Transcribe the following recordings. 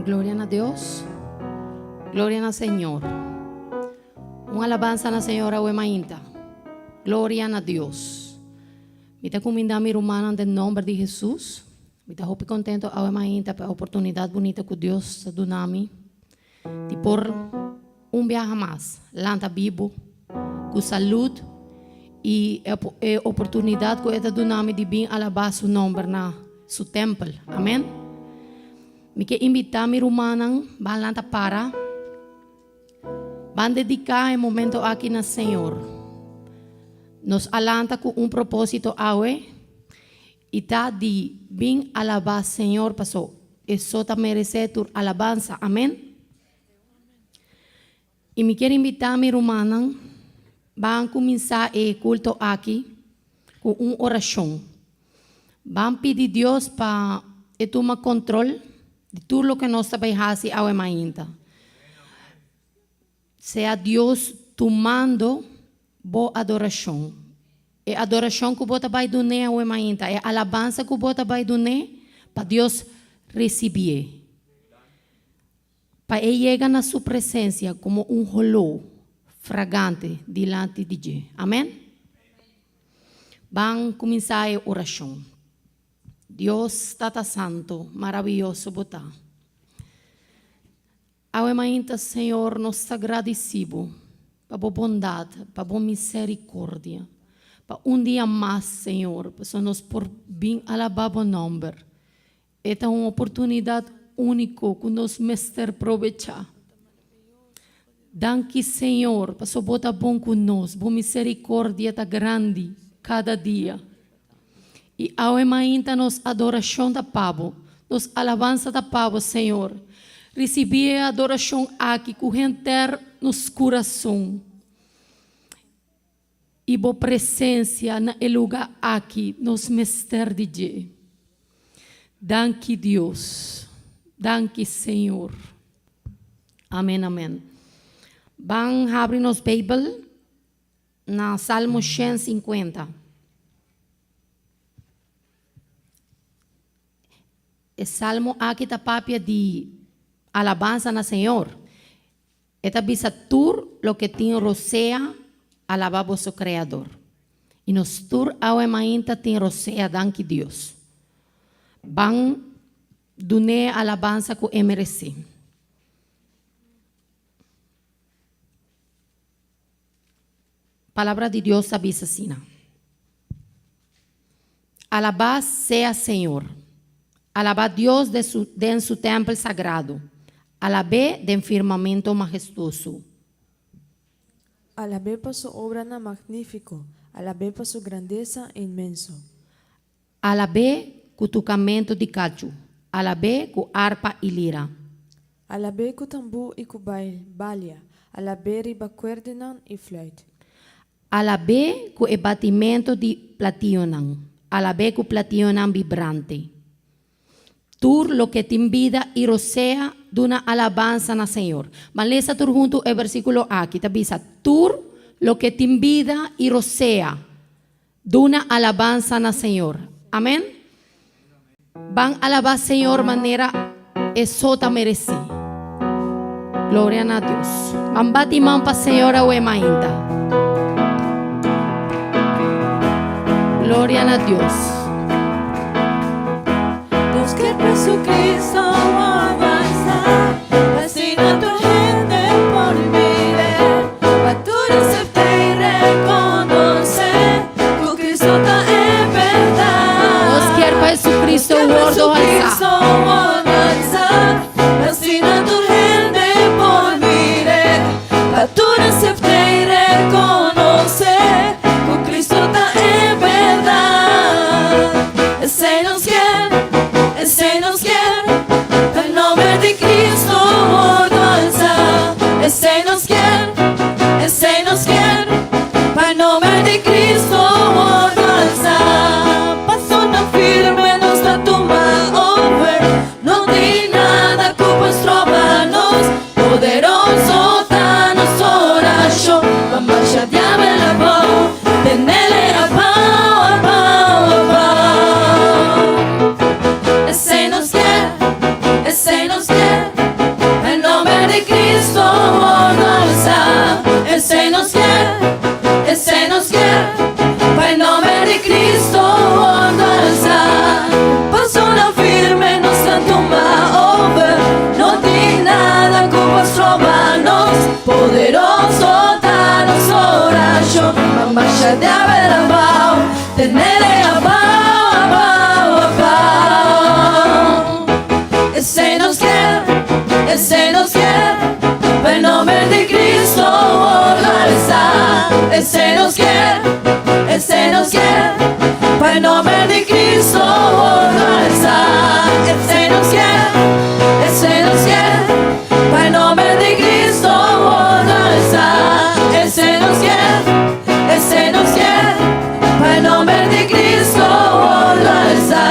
Gloria na Dios. Gloria na Señor. Un alabansa na Señor awe mainta. Gloria na Dios. Mi ta cuminda mi rumannan den nomber di Jesus. Mi ta hopi contento awe mainta pa e oportunidad bunita cu Dios ta duna mi di por un biaha mas lanta bibo cu salud y e oportunidad cu e ta duna mi di bin alaba su nomber na su tempel. Amen. Mi ke invita mi rumannan ban lanta para. Ban dedica e momento aki na Señor. Nos a lanta cu un proposito awe y ta di bin alaba Señor paso e so ta merece tur alabansa. Amen. Y mi kier invita mi rumannan ban cuminsa e culto aki cu un oracion. Ban pidi Dios pa e tuma control di tur loke nos ta bay haci awe mainta. Sea Dios tumando bo adoracion. E adoracion cu bo ta bay dun'é awe mainta, e alabansa cu bo ta bay dun'é, pa Dios ricibié. Pa e yega na su presencia como un holó fragante dilanti di dje. Amen? Ban cuminsa e oracion. Dios Tata Santo, maraviyoso bo ta. Awe mainta, Señor, nos ta gradici bo pa bo bondad, pa bo misericordia, pa un dia mas, Señor, pasobra nos por bin alaba bo nomber. E ta un oportunidat úniko ku nos mester probechá. Danki Señor pasobra bo ta bon ku nos, bo miserikordia ta grandi kada dia. I awe mainta nos adorashon ta pa bo, nos alabansa ta pa bo, Señor. Risibí e adorashon aki ku henter nos kurason. I bo presencia na e luga aki nos mester di dje. Danki Dios. Danki Señor. Amen amen. Ban habri nos Bijbel na Salmo 150. E salmo aki ta papia di alabansa na Señor. E ta bisa tur loke tin rosea alaba boso Creador. I nos tur awe mainta tin rosea danki Dios. Ban dun'é e alabansa ku e meresé. Palabra di Dios ta bisa asina, Alabá sea Señor. Alabá Dios de su, den su tèmpel sagrado. Alab'é den firmamento mahestuoso. Alab'é pa su obranan magnífiko. Alab'é pa su grandesa inmenso. Alab'é ku tukamentu di kachu. Alab'é ku arpa i lira. Alab'é ku tambú i ku bail, balia. Alab'é riba kuerdenan i fluit. Alab'é ku e batimentu di plationan. Alab'é ku plationan vibrante. Tur loke tin bida i rosea duna alabansa na Señor. Ban lesa tur huntu e versíkulo aki. Ta bisa, Tur loke tin bida i rosea. Duna alabansa na Señor. Amen. Ban alaba Señor manera e so ta mereci. Gloria na Dios. Ban bati man pa Señor awe mainta. Gloria na Dios. Nos kier pa Jesucristo avanza, pa asina tur hende por mir'é, pa tur acept'é i reconoce cu Cristo ta e berdad. Nos kier pa Jesucristo wordo alza. Pa asina tur hende por mir'é, pa tur acept'é i reconoce cu Cristo ta e berdad. Esey nos kier, esey nos kier, pa e nomber di Cristo wordo alza. Esey nos kier, esey nos kier, pa e nomber di Cristo wordo alza. Pasonan firme nos ta tuma over, no tin nada cu por stroba nos. Poderoso ta nos oracion, pa marcha diabel abao, tenele abao, abao, abao. Esey nos kier, esey nos kier. Masha diabel abao, tenele abao, abao, abao. Esei nos kier, esei nos kier, pa e nomber di Cristo wordo alsa. Esei nos kier, esei nos kier, pa e nomber di Cristo wordo alsa. Esei nos kier, esei nos kier, pa e nomber di Cristo wordo alsa. Esei nos kier, esei nos kier, pa e nomber di Cristo wordo alsa.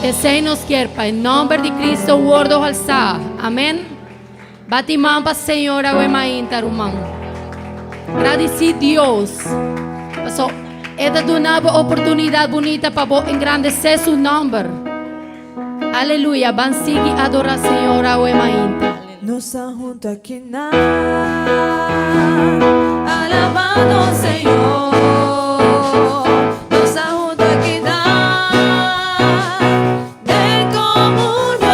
Esei nos kier pa e nomber di Cristo wordo alsa. Amen. Bati man pa Señor awe mainta ruman. Gradici Dios. Paso e ta duna bo oportunidad bunita pa bo engrandece su nomber. Aleluya. Ban sigui adora Señor awe mainta. Nos ta hunto aki na alabando Señor. Nos ta hunto aki na den comunion.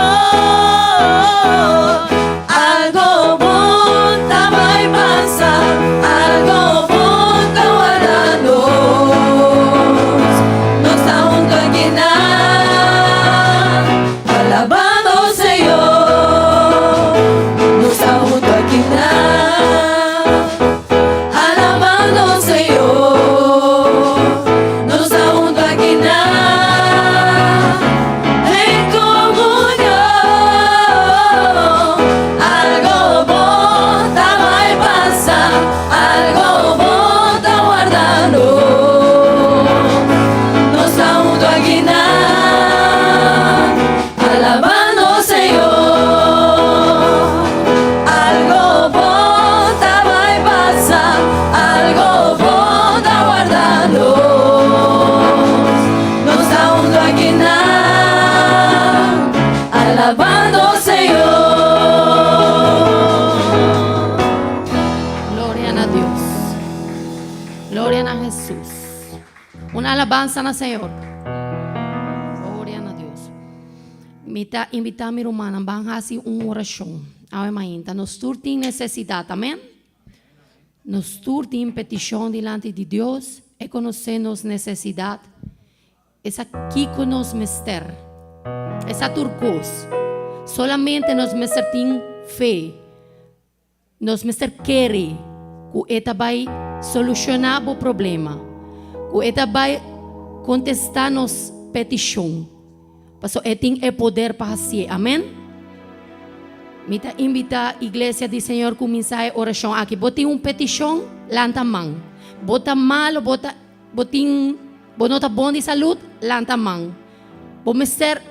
Algo bon ta bay pasa, algo bon ta warda nos. Nos ta hunto aki na alabando Señor. Nos ta hunto aki na alabando Señor. Nos ta hunto aki na den comunion. Algo bon ta bay pasa, algo bon ta warda nos. Nos ta hunto aki na alabando Señor. Algo bon ta bay pasa, algo bon ta warda nos. Nos ta hunto aki na alabando Señor. Gloria na Dios. Gloria na Jesus. Un alabansa na Señor. Gloria na Dios. Mi ta invita mi rumannan ban hasi un oracion. Awe mainta. Nos tur tin necesidad. Amen. Nos tur tin peticion dilanti di Dios. E conoce nos necesidad. E sa kico nos mester. E sa tur cos. Solamente nos mester tin fe. Nos mester kere cu e ta bay soluciona bo problema, cu e ta bay contesta nos peticion, pasobra e tin e poder pa hacié. Amen? Mi ta invita Iglesia di Señor cuminsa e oracion aki. Bo tin un peticion? Lanta man. Bo ta malo? Bo ta, bo tin, bo no ta bon di salud? Lanta man. Bo mester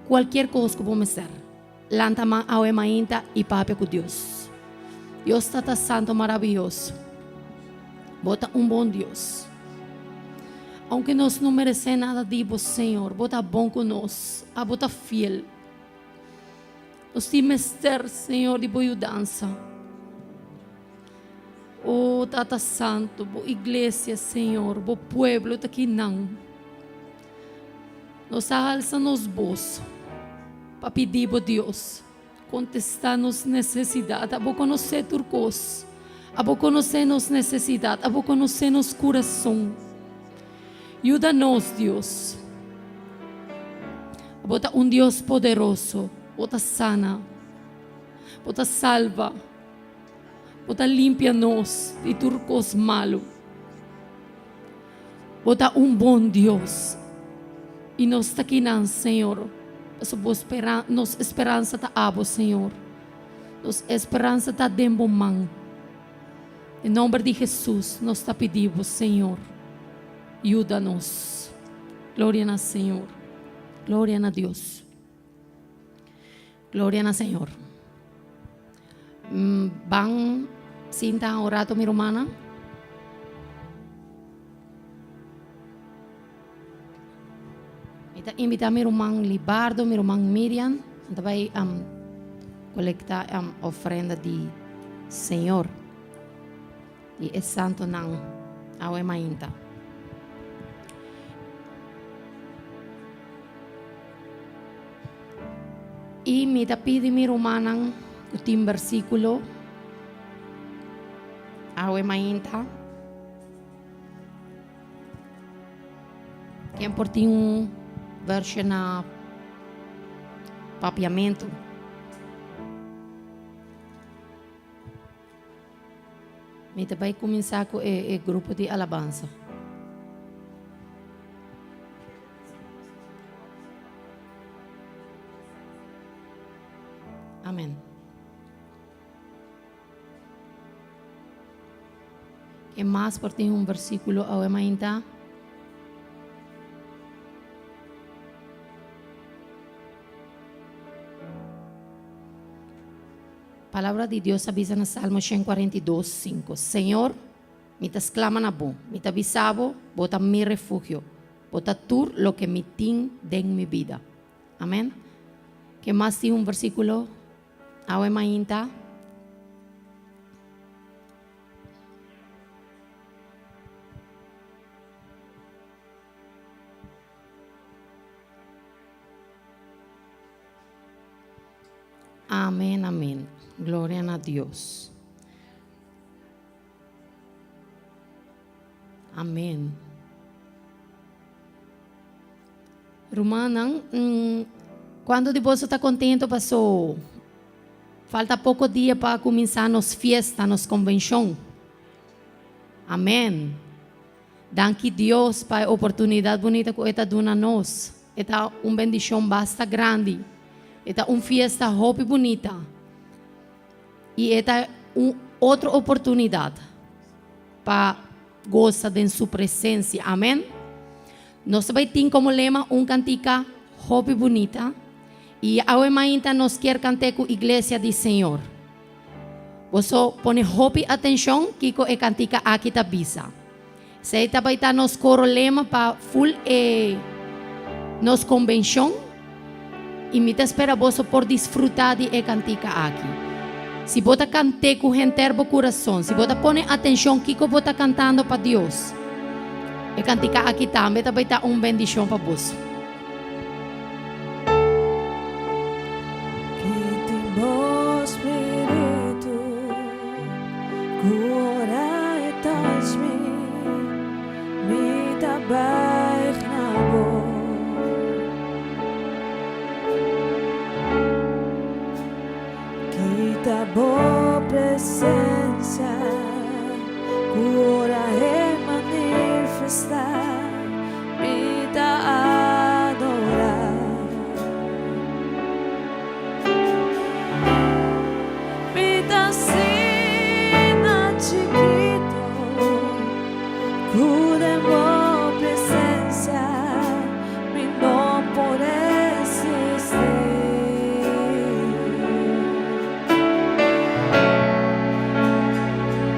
cualkier cos cu bo mester. Lanta man awe mainta i papia ku Dios. Dios Tata Santo maraviyoso, Bo ta un bon Dios. Aunke nos no meresé nada di Bo, Señor, Bo ta bon ku nos. Abo ta fiel. Nos tin mester, Señor, di Bo yudansa. O Tata Santo, Bo iglesia, Señor, Bo pueblo ta kinan. Nos a halsa nos bos pa pidi bo Dios, kontestá nos nesesidat. Abo konosé tur kos. Abo konosé nos nesesidat. Abo konosé nos kurason. Yuda nos, Dios. Abo ta un Dios poderoso. Bo ta sana. Bo ta salba. Bo ta limpia nos di tur kos malu. Bo ta un bon Dios y nos ta kinan, Señor, pasobra bo speran, nos esperansa ta abo, Señor. Nos esperansa ta den bo man. Den nomber di Jesus nos ta pidi bo, Señor, yuda nos. Gloria na Señor. Gloria na Dios. Gloria na Señor. Ban sinta un rato mi rumannan. Mi ta invita mi ruman Libardo, mi ruman Miriam, nan ta bai colecta ofrenda di Señor di e santonan awe mainta. I mi ta pidi mi rumannan ku tin bersíkulo. Awe mainta. Ken por tin un version na papiamento? Mi ta bai kuminsá ku e grupo di alabansa. Amen. Ken mas por tin un versíkulo awe mainta? Palabra di Dios a bisa na Salmo 142, 5, Señor, mi ta sklama na bo, mi ta bisa bo, bo ta mi refugio, bo ta tur loke mi tin den mi bida. Amen. Ken mas tin un versíkulo awe mainta? Amen, amen. Gloria na Dios. Amen. Rumannan, cuanto di boso ta contento paso falta poco dia pa cuminsa nos fiesta, nos convencion? Amen. Danki Dios pa e oportunidad bunita cu e ta duna nos. E ta un bendicion basta grandi. E ta un fiesta hopi bunita. Y e ta un otro oportunidad pa goza den su presencia. Amen. Nos ta bay tin como lema un cantica hopi bunita. Y awe mainta nos kier cant'e cu Iglesia di Señor. Boso pone hopi atencion kico e cantica aki ta bisa. Esey ta bay ta nos coro lema pa full e nos convencion y mi ta spera boso por disfruta di e cantica aki. Si bo ta cant'e cu henter bo curason, si bo ta pone atencion kico bo ta cantando pa Dios, e cantica aki tambe ta bay ta un bendicion pa boso. Mi ta adorá. Mi ta asina chikito ku den bo presensia mi no por resistí.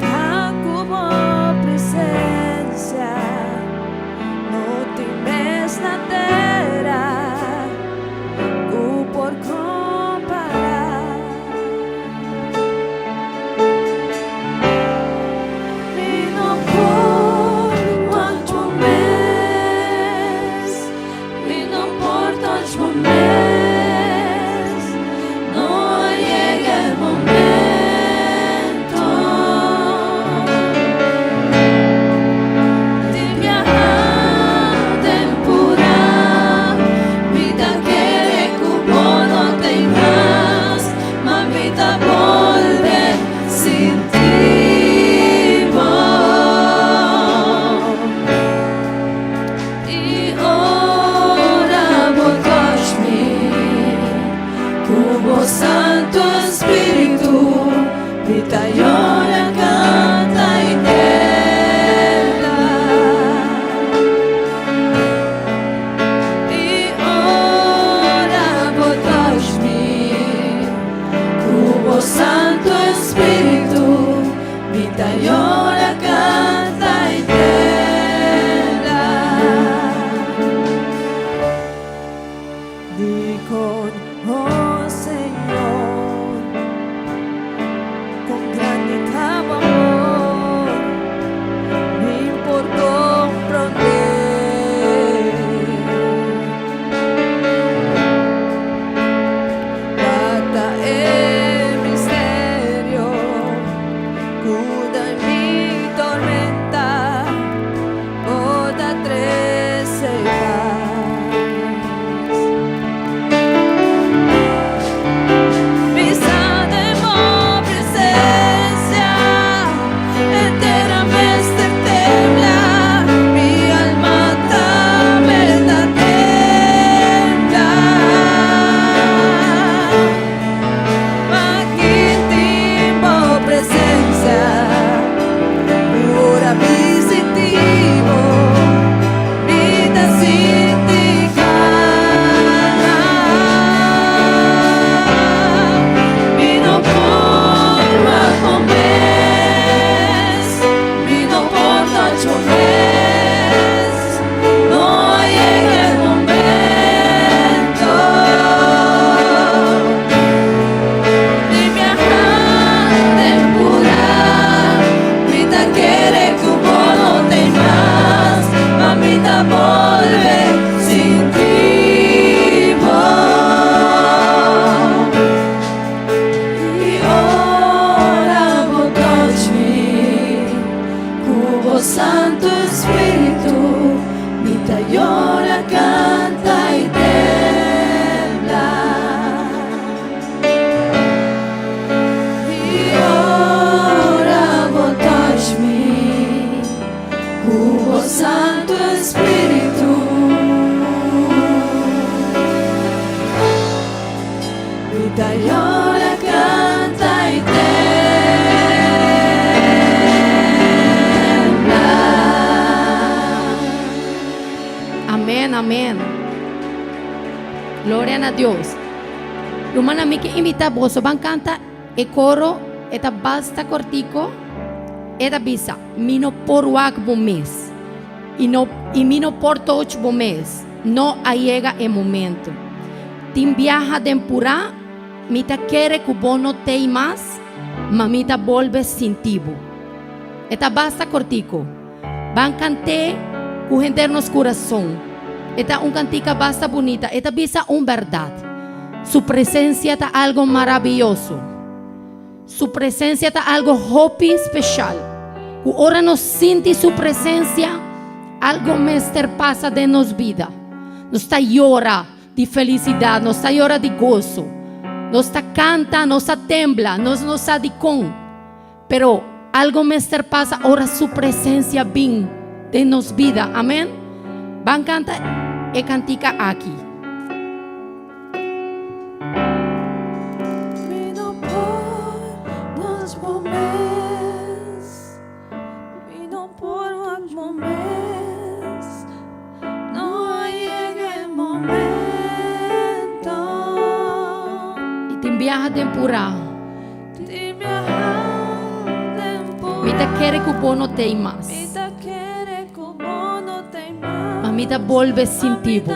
Ta ku bo presensia. No tin mes na tera ku por kompará. Mi no por wak bo mes, mi no por touch bo mes, no a yega e momento. Di biaha tempura, mi ta kere ku bo no t'ei mas, ma mi ta bolbe sinti bo. I ora bo touch mi ku bo Santu Spiritu. Mi ta yora, canta y tela. Y ora bo touch mi cu bo Santo Espíritu, mi ta yora, canta y tela. Dicon, oh Señor, con grandi ta bo amor, mi por comprende. Cua ta e misterio cu den mi. Gloria na Dios. Rumannan, mi ke invitá boso ban kanta e koro, e ta basta kortiko, e ta bisa, Mi no por wak bo mes, i no i mi no por toch bo mes, no a yega e momento. Tin biaha den purá, mi ta kere ku bo no tei mas, ma mi ta bolbe sinti bo. E ta basta kortiko. Ban kant'é ku henter nos kurason. E ta un kantika basta bunita. E ta bisa un bèrdat. Su presensia ta algo maravioso. Su presensia ta algo hopi speshal. Ku ora nos sinti su presensia, algo mester pasa den nos bida. Nos ta yora di felisidat, nos ta yora di goso. Nos ta kanta, nos ta tembla, nos no sa dikon. Pero algo mester pasa ora su presencia bin den nos bida. Amen. Ban canta e cantica aki. Mi no por nos bo mes, mi no por wak bo mes, no a yega e momento. I tin biaha den purá. Mi ta kere ku bo no tei mas. Ma mi ta bolbe sinti bo.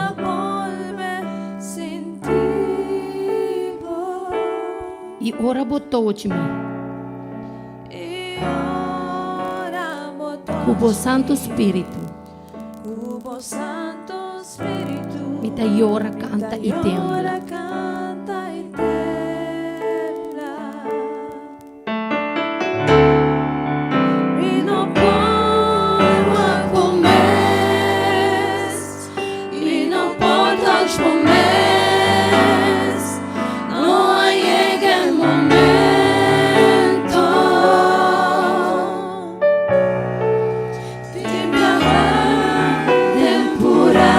I ora bo touch mi. Ku bo Santu Spiritu. Mi ta yora, kanta i tembla. Tin biaha den pura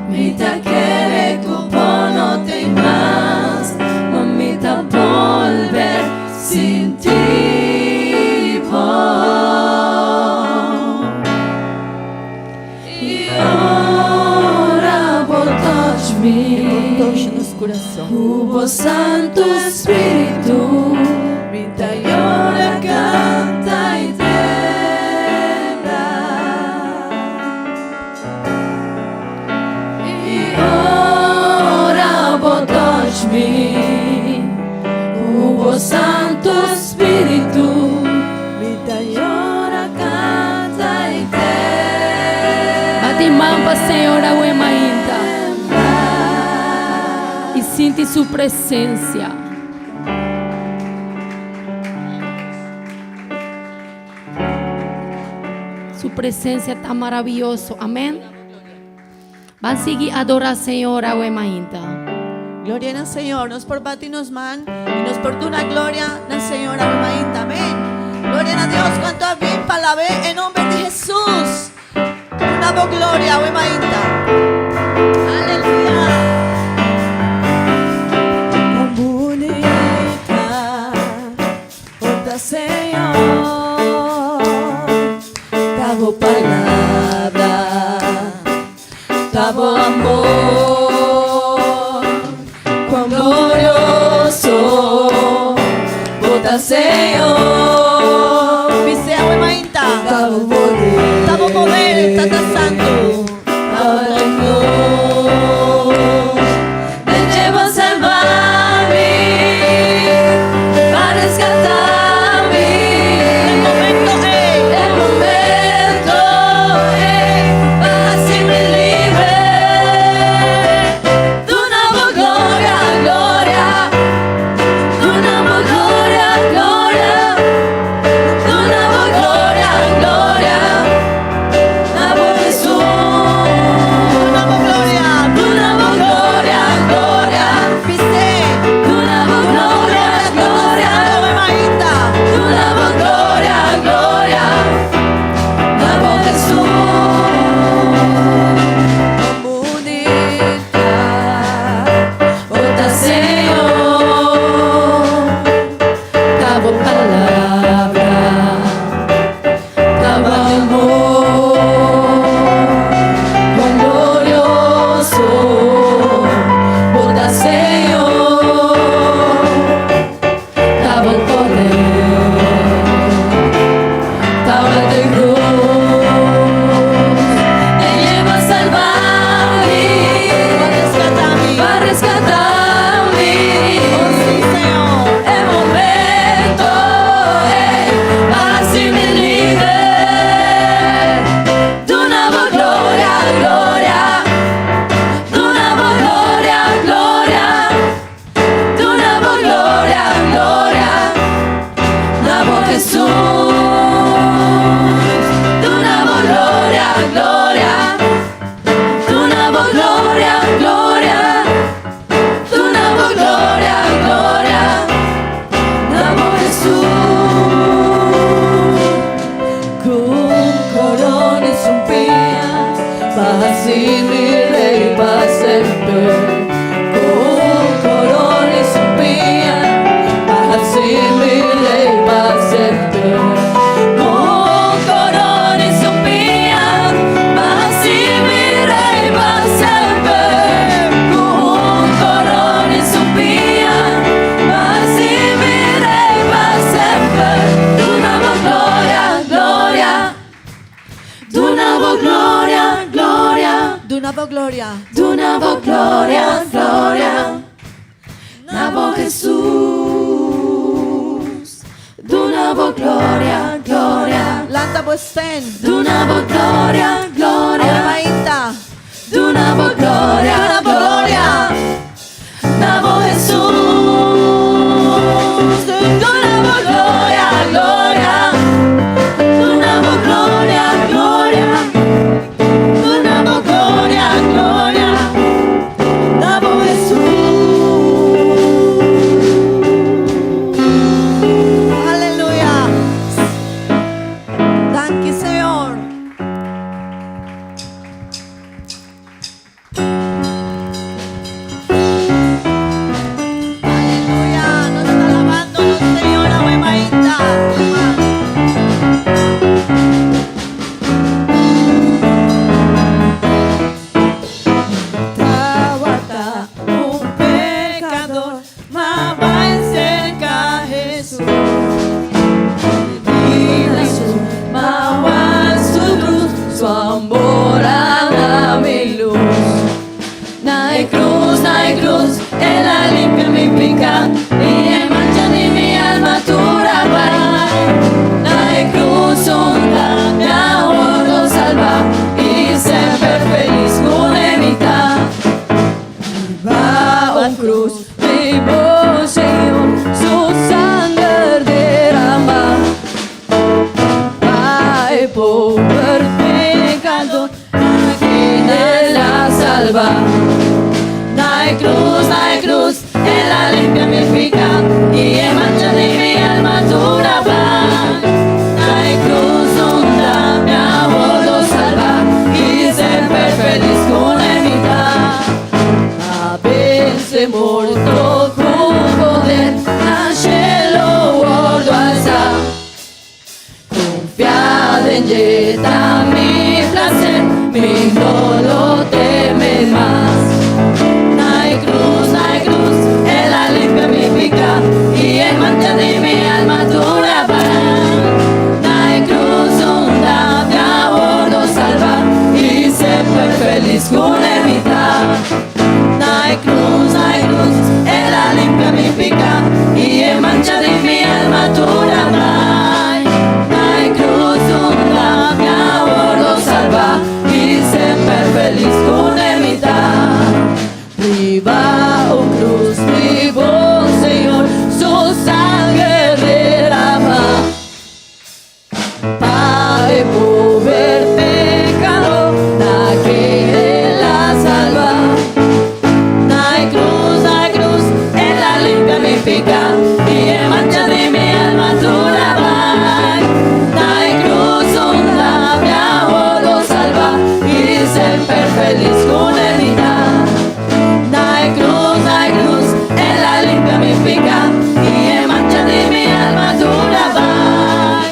mi ta kere ku bo no tin mas, ma mi ta bolbe sinti bo. I ora bo touch mi ku bo Santu Spiritu, mi ta yora, kanta i tembla. I ora bo touch mi ku bo Santu Spiritu, mi ta yora, kanta i tembla. Bati man pa Señor awe mainta i sinti su presencia. Su presencia ta maravilloso. Amén. Ban sigui adora Señor awe mainta. Gloria na Señor. Nos por bati nos man y nos por duna gloria na Señor awe mainta. Amén. Gloria na Dios. Cuanto a bin pa alab'é en nomber di Jesús. Duna bo gloria awe mainta. Aleluya. Con bunita por ta Señor, ta bo palabra, ta bo amor, cuán glorioso bo ta Señor. Bis'é awe mainta. Ta bo poder. Ta bo poder, Tata Santu. gloria. Duna bo gloria, gloria na bo Hesus. Duna bo gloria, gloria. Lanta bo stem. Duna bo gloria, gloria. Awe mainta. Duna bo gloria, Duna bo gloria. Na bo Hesus. Duna bo gloria, gloria. Duna bo gloria, gloria. Duna bo gloria, gloria. Na bo Hesus. Aleluya. Danki, Señor. Aleluya. Nos ta alabando, nos Señor, awe mainta. Tabata un pekadó, m'a bai serka Hesus. Bida su, m'a wak su krus, su amor a duna mi lus. Na e krus, na e krus, el a limpia mi piká, i e mancha di mi alma tur a bai. Na e krus unda mi a wòrdu salbá, i semper felis ku mi ta. Riba un krus, mi bon Señor, su sanger derama. Pa e pober pekadó, el a salba. Na e krus, na e krus, el a limpia mi piká, i e mancha di mi alma tur a bai. Na e krus unda mi a wòrdu salbá, i semper felis ku mi ta. A vense morto ku poder, na shelu wòrdu alsá. Konfia den dje ta mi plaser, mi no lo teme mas. Na e krus, na e krus, el a limpia mi piká, i e mancha di mi alma tur a bai. Na e krus unda mi a wòrdu salbá, i semper felis ku mi ta. Na e krus, na e krus, el a limpia mi piká, i e mancha di mi alma tur a bai. Na e krus unda mi a wòrdu salbá, i semper felis ku mi ta. Riba un krus, mi bon Señor, su sanger derama. Pa e pober pekadó, na el a salba. Na e krus, na e krus, el a limpia mi piká, i e mancha di mi alma tur a bai. Na e krus unda mi a wòrdu salbá, i semper felis ku mi ta. Na e krus, na e krus, el a limpia mi piká, i e mancha di mi alma tur a bai.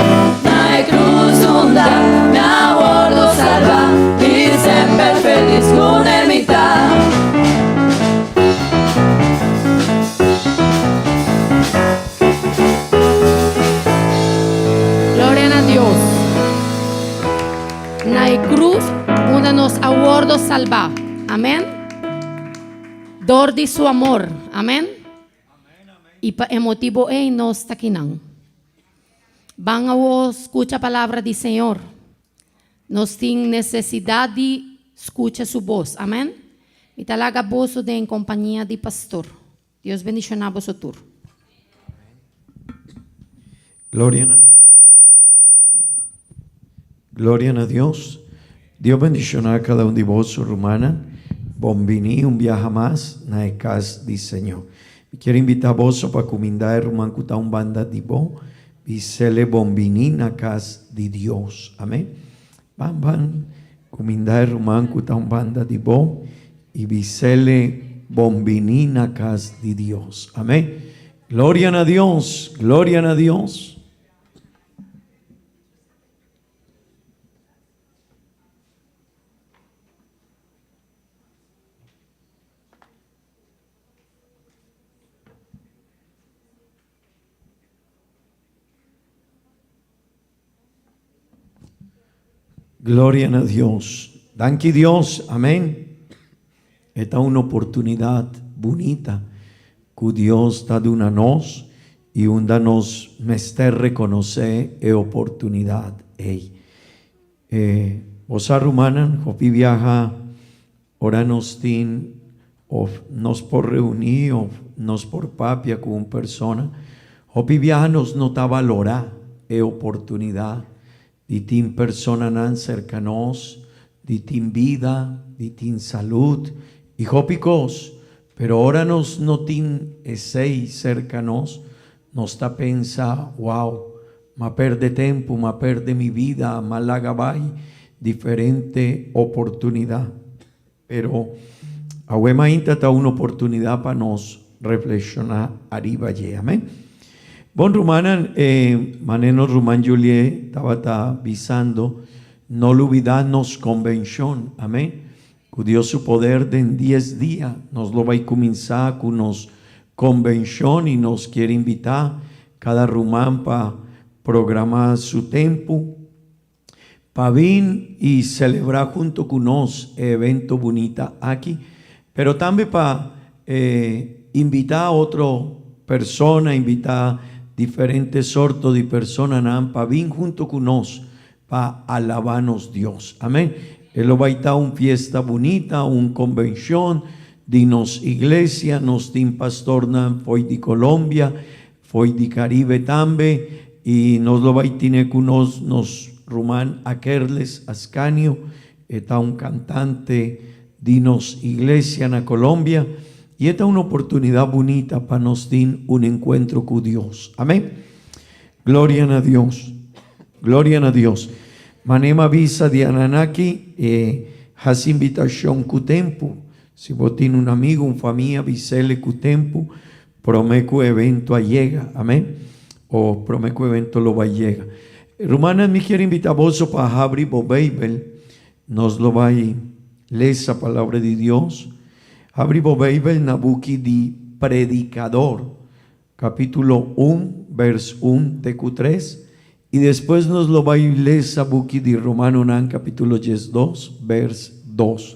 Na e krus unda mi a wòrdu salbá, i semper felis ku mi ta. Gloria na Dios. Na e krus, unda nos a wòrdu salbá. Amèn. Dor di su amor. Amèn. I pa e motibu ei nos ta akinan. Ban skucha palabra di Señor. Nos tin nesesidat di skucha su bos. Amèn. I ta laga boso den kompania di pastor. Dios bendishoná boso tur. Gloria na Dios. Dios bendishoná kada un di boso, rumannan. Bon bini un biaha mas na kas di Señor. Mi ke invitá boso pa kumindá ruman ku ta un banda di bo. Bis'é bon bini na kas di Dios. Amèn. Ban ban kumindá ruman ku ta un banda di bo. I bis'é bon bini na kas di Dios. Amèn. Gloria na Dios. Gloria na Dios. Gloria na Dios. Danki Dios. Amèn. E ta un oportunidat bunita ku Dios ta duna nos i unda nos mester rekonosé e oportunidat ei. E bo sa rumannan, hopi biaha ora nos tin òf nos por reuní òf nos por papia ku un persona, hopi biaha nos no ta balorá e oportunidat di tin personanan serka nos, di tin bida, di tin salud i hopi kos. Pero ora nos no tin esei serka nos, nos ta pensa, Wow, m'a perde tempu, m'a perde mi bida, m'a laga bai diferente oportunidat. Pero awe mainta ta un oportunidad pa nos reflexiona ariba dje. Amen. Bon rumannan, e mane nos ruman Julie tabata bisando, no lubida nos convencion. Amen. Cu Dios su poder den dies dia nos lo bay cuminsa cu nos convencion y nos kier invita cada ruman pa programa su tempo. Pa bin y celebra hunto cu nos e evento bunita aki, pero tambe pa invita otro persona, invita diferente sorto di personanan pa bin hunto cu nos pa alaba nos Dios. Amen. E lo bay ta un fiesta bunita, un convencion di nos iglesia, nos tin pastornan fo'i di Colombia, Fo'i di Caribe tambe y nos lo bay tine cu nos nos ruman Akerles Ascanio, e ta un cantante di nos iglesia na Colombia y e ta un oportunidad bunita pa nos tin un encuentro cu Dios. Amen. Gloria na Dios. Gloria na Dios. Mane m'a bisa di Ananaki e haci invitacion cu tempo. Si bo tin un amigo, un famia, bisele cu tempo. Prome ku evento a yega, amen, o prome ku evento lo bai yega. Rumannan, mi kier invita boso pa habri bo Beibel, nos lo bai lesa Palabra di Dios. Habri bo Beibel na buki di Predikador, kapitulo un, bers un te ku tres, i despues nos lo bai lesa buki di Romanonan, kapitulo diesdos, bers dos.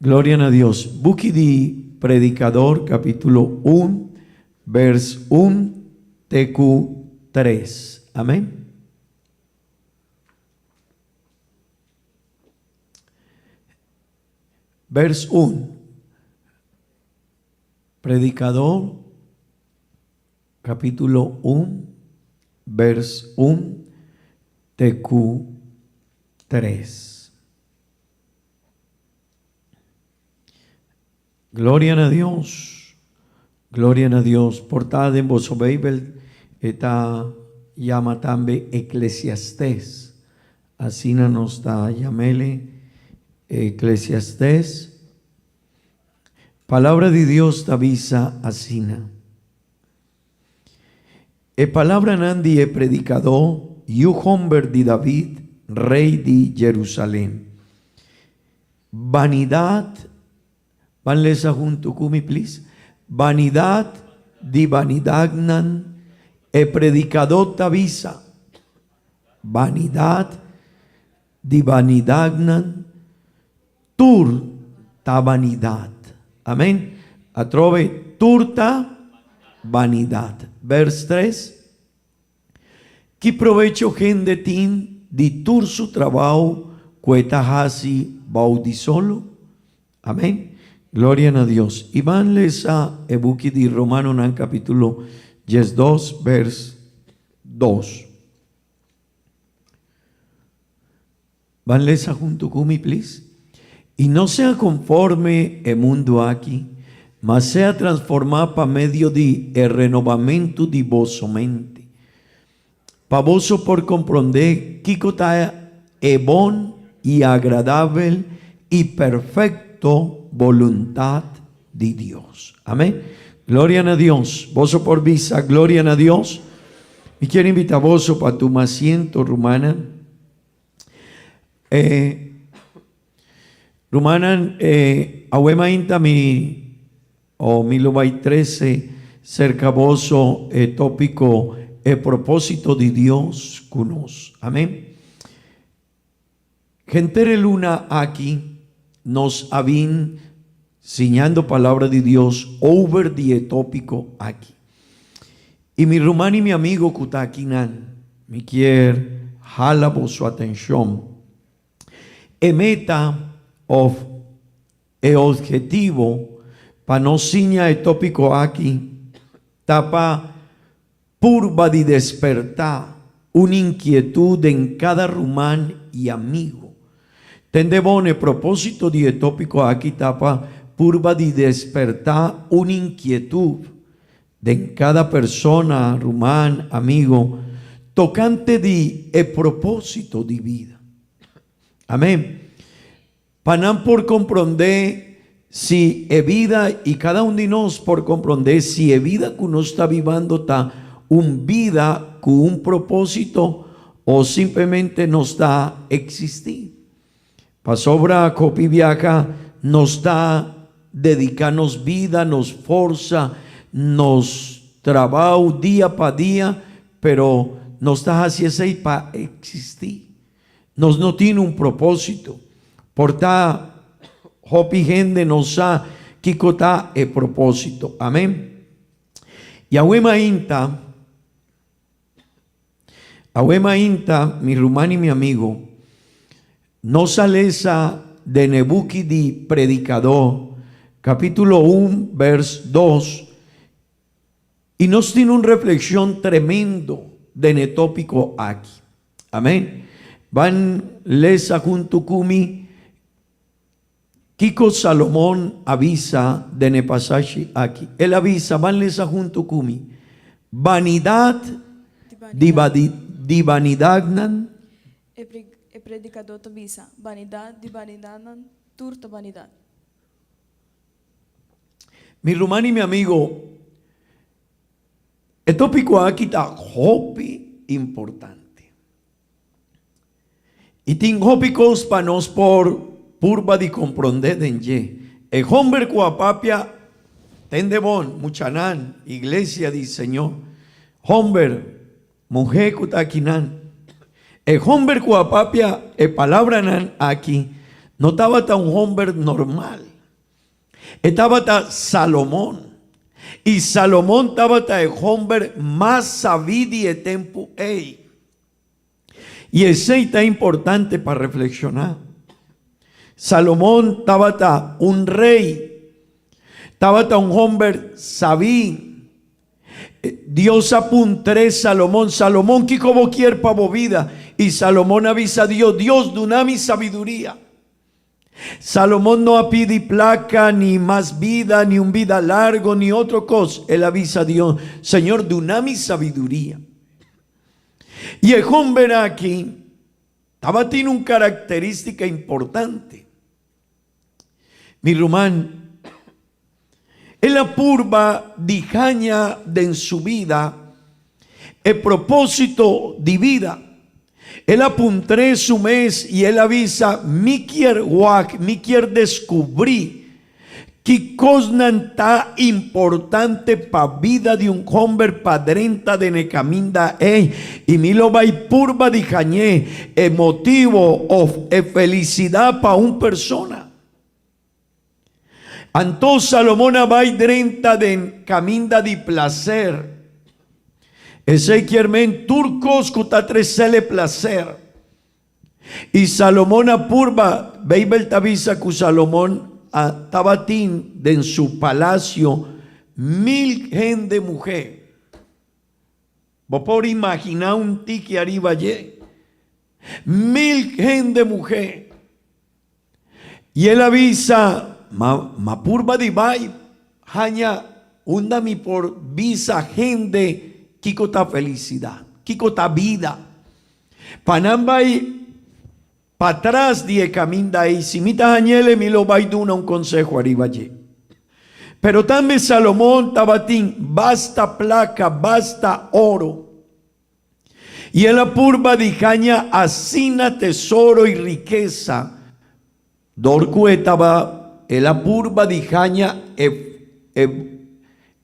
Gloria na Dios. Buki di Predicador capítulo 1, vers 1 te ku 3. Amén. Vers 1. Predicador Capítulo un, vers un te cu tres. Gloria na Dios, gloria na Dios. Por ta den boso Bijbel e ta yama tambe Eclesiastés. Asina nos ta yam'ele Eclesiastés. Palabra di Dios ta bisa asina, E palabranan di e predikadó, yu homber di David, rei di Jerusalén. Banidat, ban lesa huntu ku mi plis, Banidat di banidatnan, e predikadó ta bisa, Banidat di banidatnan, Tur ta banidat. Amen. Atrobe, tur ta banidat. Vers tres, Ki probecho hende tin di tur su trabao ku e ta hasi bou di solo? Amen. Gloria na Dios. I ban lesa e buki di Romanonan kapitulo diesdos vers dos. Ban lesa huntu ku mi, please. I no sea konforme e mundu aki, ma sea transformá pa medio di e renobamentu di boso mente, pa boso por komprondé kiko ta e bon i agradabel i perfekto boluntat di Dios. Amén. Gloria na Dios. Boso por bisa gloria na Dios? Mi kier invita boso pa tuma asiento, rumannan. E rumannan, e awe mainta mi o mi lo bai trese serka boso e topiko. e propósito di Dios ku nos. Amén. Henter e luna aki nos a bin siñando palabra di Dios over di e tópiko aki. I mi ruman i mi amigo ku ta akinan, mi kier hala boso atenshon. E meta òf e ophetivo pa nos siña e tópiko aki ta pa purba di despertá un inkietut den kada ruman i amigu. Tende bon, e propósito di e tópiko aki ta pa purba di despertá un inkietut den kada persona, ruman, amigu, tokante di e propósito di bida. Amén. Pa nan por komprondé si e bida, i kada un di nos por komprondé si e bida ku nos ta bibando ta un bida ku un propósito o simplemente nos ta eksistí. Pasobra kopi biaha nos ta dediká nos bida, nos forsa, nos trabou dia pa dia, pero nos ta hasi esei pa eksistí. Nos no tin un propósito. Por ta hopi hende no sa kiko ta e propósito. Amén. I awe mainta, awe mainta, mi ruman i mi amigo, nos a lesa den e buki di Predikadó, kapítulo un, bèrs dos, I nos tin un reflexion tremendo den e topico aki. Amen. Ban lesa hunto cu mi kico Salomon a bisa den e pasashi aki. El a bisa, ban lesa hunto cu mi, Vanidad di di vanidadnan. E predicador ta bisa, Vanidad di vanidadnan, tur ta vanidad. Mi ruman i mi amigo, e tópiko aki ta hopi importante. I tin hopi kos pa nos por purba di komprondé den dje. E hòmber ku a papia, tende bon, muchanan, iglesia di Señor, hòmber, muhé ku ta akinan, e hòmber ku a papia e palabranan aki no tabata un hòmber normal. E tabata Salomon. I Salomon tabata e homber mas sabí di e tempu ei. I esei ta importante pa reflekshoná. Salomon tabata un rei, tabata un homber sabí. Dios a puntr'é Salomon, Salomon, kiko bo kier pa bo bida? I Salomon a bisa Dios, Dios, duna mi sabiduria. Salomon no a pidi placa, ni mas bida, ni un bida largo, ni otro cos. El a bisa Dios, Señor, duna mi sabiduria. Y e homber aki tabatin un característica importante. Mi ruman, el a purba di haña den su bida e propósito di bida. El a puntr'é su mes i el a bisa, Mi kier wak, mi kier deskubrí ki kosnan ta importante pa bida di un hòmber pa drenta den e kaminda ei, i mi lo bai purba di hañ'é e motibu òf e felisidat pa un persona. Anto Salomon a bai drenta den kaminda di plaser. Esei kier men tur kos ku ta tresel e plaser. I Salomon a purba, Beibel ta bisa ku Salomon a tabatin den su palasio mil hende muhé. Bo por imaginá un tiki ariba dje? Mil hende muhé. I el a bisa, Ma, ma purba di bai haña unda mi por bisa hende kiko ta felisidat, kiko ta bida. Pa nan bai patras di e kaminda ei, si mi ta hañ'el, mi lo bai duna un konseho ariba dje. Pero tambe Salomon tabatin basta plaka, basta oro. I el a purba di haña asina tesoro i rikesa, dor ku e taba el a purba di haña e e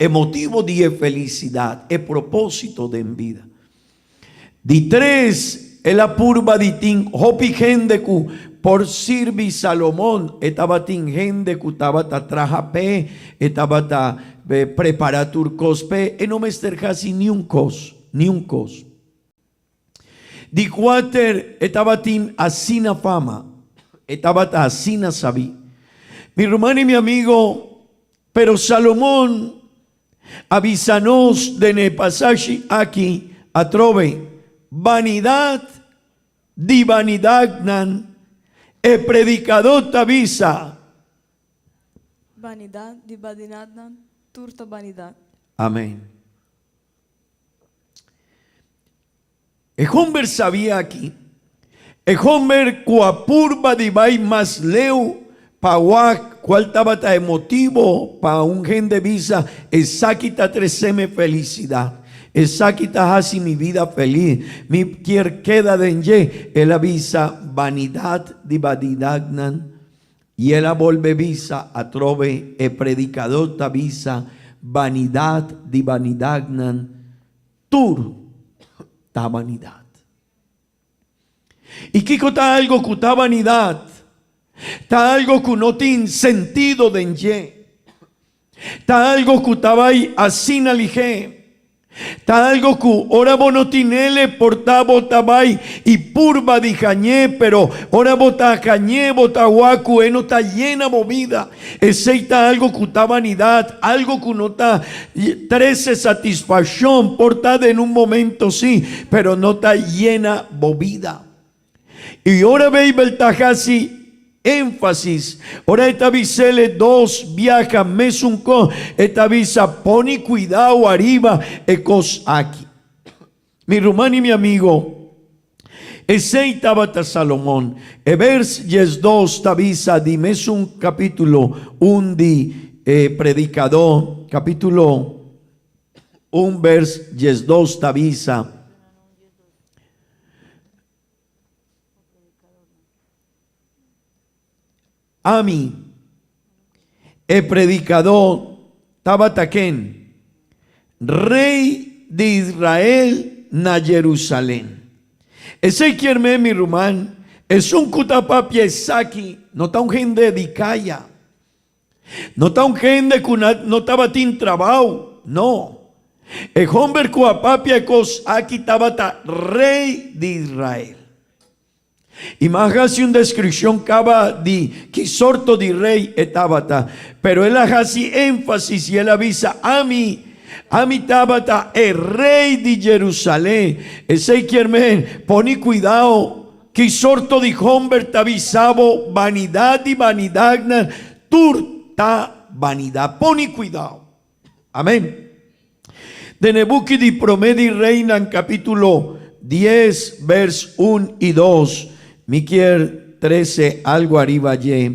e motibu di e felisidat, e propósito den bida. Di tres, el a purba di tin hopi hende ku por sirbi Salomon. E tabatin hende ku tabata traha p'e, e tabata prepará tur kos p'e. E no mester hasi niun kos, niun kos. Di kuater, e tabatin asina fama, e tabata asina sabí. Mi ruman i mi amigo, pero Salomon a bisa nos den e pasashi aki atrobe, Banidat di banidatnan, e predikadó ta bisa. Banidat di banidatnan, tur ta banidat. Amén. E homber sabia aki. E homber ku a purba di bai mas leu pa wak kual tabata e motibo pa un hende bisa, Esaki ta trese mi felisidat. Esaki ta hasi mi bida felis. Mi kier keda den dje. El a bisa, Banidat di banidatnan. I el a bolbe bisa atrobe, E predikadó ta bisa, Banidat di banidatnan. Tur ta banidat. I kiko ta algo ku ta banidat? Ta algo ku no tin sentido den dje. Ta algo ku ta bai asina lihé. Ta algo ku ora bo no tin ele por ta bo ta bai i purba di hañ'é, pero ora bo ta hañ'é bo ta wak ku e no ta yena bo bida. Esei ta algo ku ta banidat, algo ku no ta trese satisfakshon, por ta den un momento sí, pero no ta yena bo bida. I ora Beibel ta hasi énfasis, ora e ta bis'el e dos biaha mesun kos, e ta bisa, Poni kuidao ariba e kos aki. Mi ruman i mi amigo, esei tabata Salomon. E vers 12 ta bisa di mesun capítulo un di e Predicadó, capítulo un vers 12 ta bisa, Ami, e predikadó, tabata ken? Rei di Israel na Jerusalén. Esei kier men, mi ruman, esun ku ta papia esaki no ta un hende di kaya. No ta un hende ku no tabatin trabou, no. E homber ku a papia e kos aki tabata rei di Israel. I m'a hasi un deskripshon kaba di ki sorto di rei e tabata, pero el a hasi énfasis i el a bisa, Ami, ami tabata e rei di Jerusalén. Esei kier men, poni kuidao, ki sorto di hòmber ta bisa bo banidat di banidatnan, tur ta banidat. Poni kuidao. Amén. Den e buki di Promé di Reinan capítulo dies vers un i dos, mi kier trece algo ariba dje.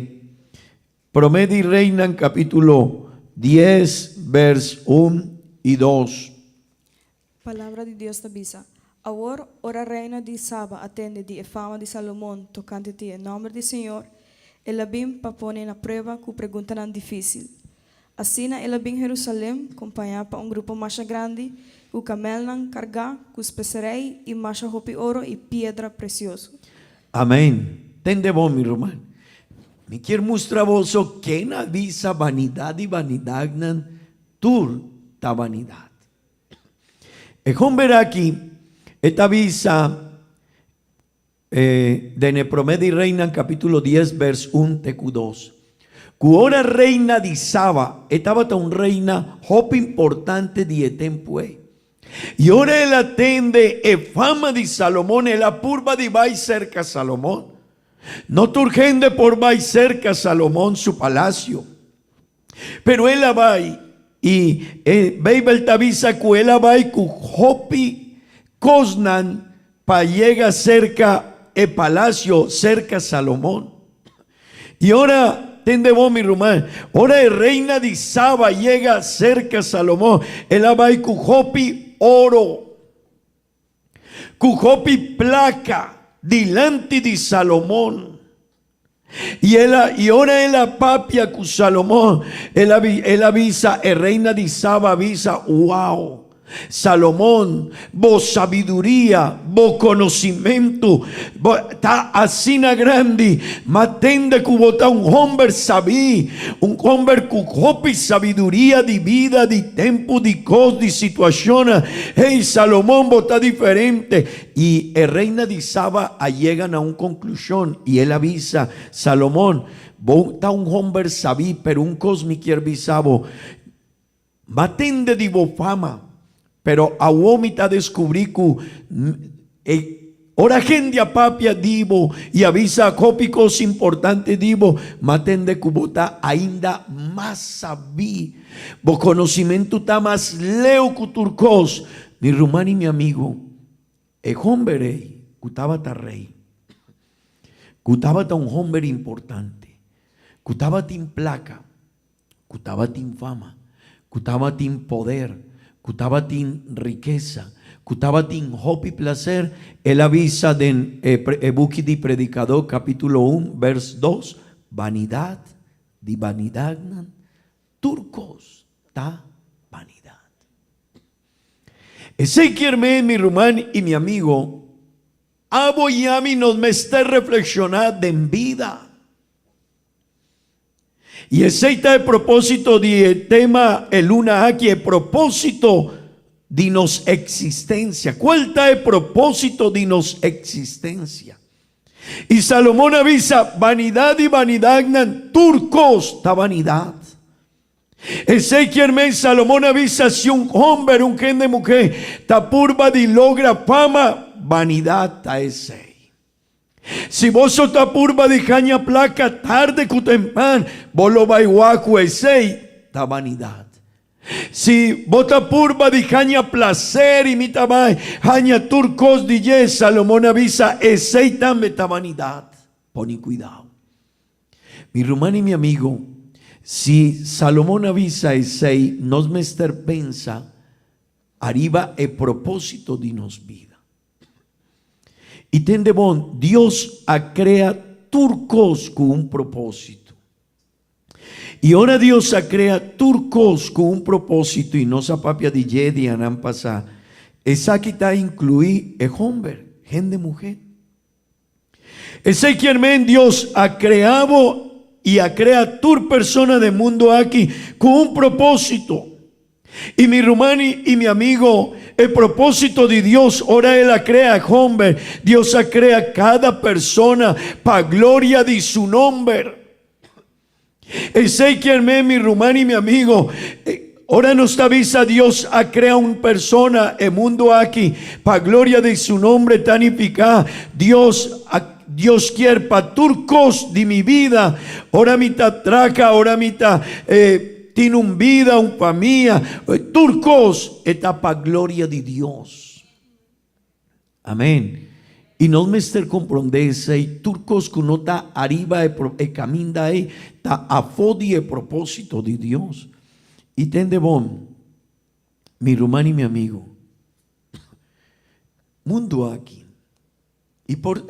Promé di Reinan capítulo dies vers un i dos. Palabra di Dios ta bisa, Awor, ora reina di Saba a tende di e fama di Salomon tokante di e nòmber di Señor, el a bin pa pone na prueba ku preguntanan difísil. Asina el a bin Herusalèm kompañá pa un grupo masha grandi ku kamelnan kargá ku speserei i masha hopi oro i piedra presioso. Amén. Tende bon, mi ruman. Mi kier mustra boso ken a bisa banidat di banidatnan tur ta banidat. E homber aki e ta bisa den e Promé di Reinan capítulo dies vers un te cu dos, cu ora reina di Saba, e tabata un reina hopi importante di e tempu ei, y ora el a tende e fama di Salomon, el a purba di bai cerca Salomon. No tur hende por bai cerca Salomon su palacio. Pero el a bai, i e Beibel ta bisa ku el a bai ku hopi kosnan pa yega serka e palasio, serka Salomon. I ora, tende bo mi ruman, ora e reina di Saba yega serka Salomon, el a bai ku hopi oro, ku hopi plaka dilanti di Salomon. I el a, i ora el a papia ku Salomon, el a, el a bisa, e reina di Saba a bisa, Wow! Salomon, bo sabiduria, bo conocimentu, bo ta asina grandi, ma tende cu bo ta un homber sabí, un homber cu hopi sabiduria di bida, di tempu, di cos, di situacionnan. Hey, Salomon, bo ta diferente. Y e reina di Saba a yega na un conclusion y el a bisa, Salomon, bo ta un homber sabí, pero un cos mi kier bisa bo, M'a tende di bo fama, pero awo mi ta descubrí cu e ora hende a papia di bo y a bisa hopi cos importante di bo, m'a tende cu bo ta ainda mas sabí. Bo conocimentu ta mas leu cu tur cos. Mi ruman y mi amigo, e homber ei cu tabata rey, cu tabata un homber importante, cu tabatin placa, ku tabatin fama, ku tabatin poder, ku tabatin rikesa, ku tabatin hopi plaser, el a bisa den e buki di Predikadó kapítulo un, bèrs dos, Banidat di banidatnan, tur kos ta banidat. Esei kier men, mi ruman i mi amigo, abo i ami nos mester reflekshoná den bida. I esei ta e propósito di e tema e luna aki, e propósito di nos eksistensia. Kual ta e propósito di nos eksistensia? I Salomon a bisa, Banidat di banidatnan, tur kos ta banidat. Esei kier men Salomon a bisa, si un homber, un hende muhé, ta purba di logra fama, banidat ta esei. Si boso ta purba di haña plaka tarde ku tempan, bo lo bai wak ku esei ta banidat. Si bo ta purba di haña plaser i mi ta bai haña tur kos di dje, Salomon a bisa, esei tambe ta banidat. Pone kuidau. Mi ruman i mi amigo, si Salomon a bisa esei, nos mester pensa ariba e propósito di nos bida. I tende bon, Dios a krea tur kos ku un propósito. I ora Dios a krea tur kos ku un propósito, i nos a papia di dje dianan pasá, esaki ta inkluí e hòmber, hende muhé. Esei kier men Dios a krea bo i a krea tur persona den mundu aki ku un propósito. I mi ruman i mi amigo, e propósito di Dios ora El a krea e hòmber, Dios a krea kada persona pa gloria di Su nòmber. Esei kier men, mi ruman i mi amigo, ora nos ta bisa Dios a krea un persona e mundu aki pa gloria di Su nombre ta nifiká Dios a Dios kier pa tur kos di mi bida, ora mi ta traka, ora mi ta tin un bida, un famia, tur kos e ta pa gloria di Dios. Amen. I nos mester komprondé esei, tur kos ku no ta ariba e e kaminda ei ta afó di e propósito di Dios. I tende bon, mi ruman i mi amigu, mundu aki, i por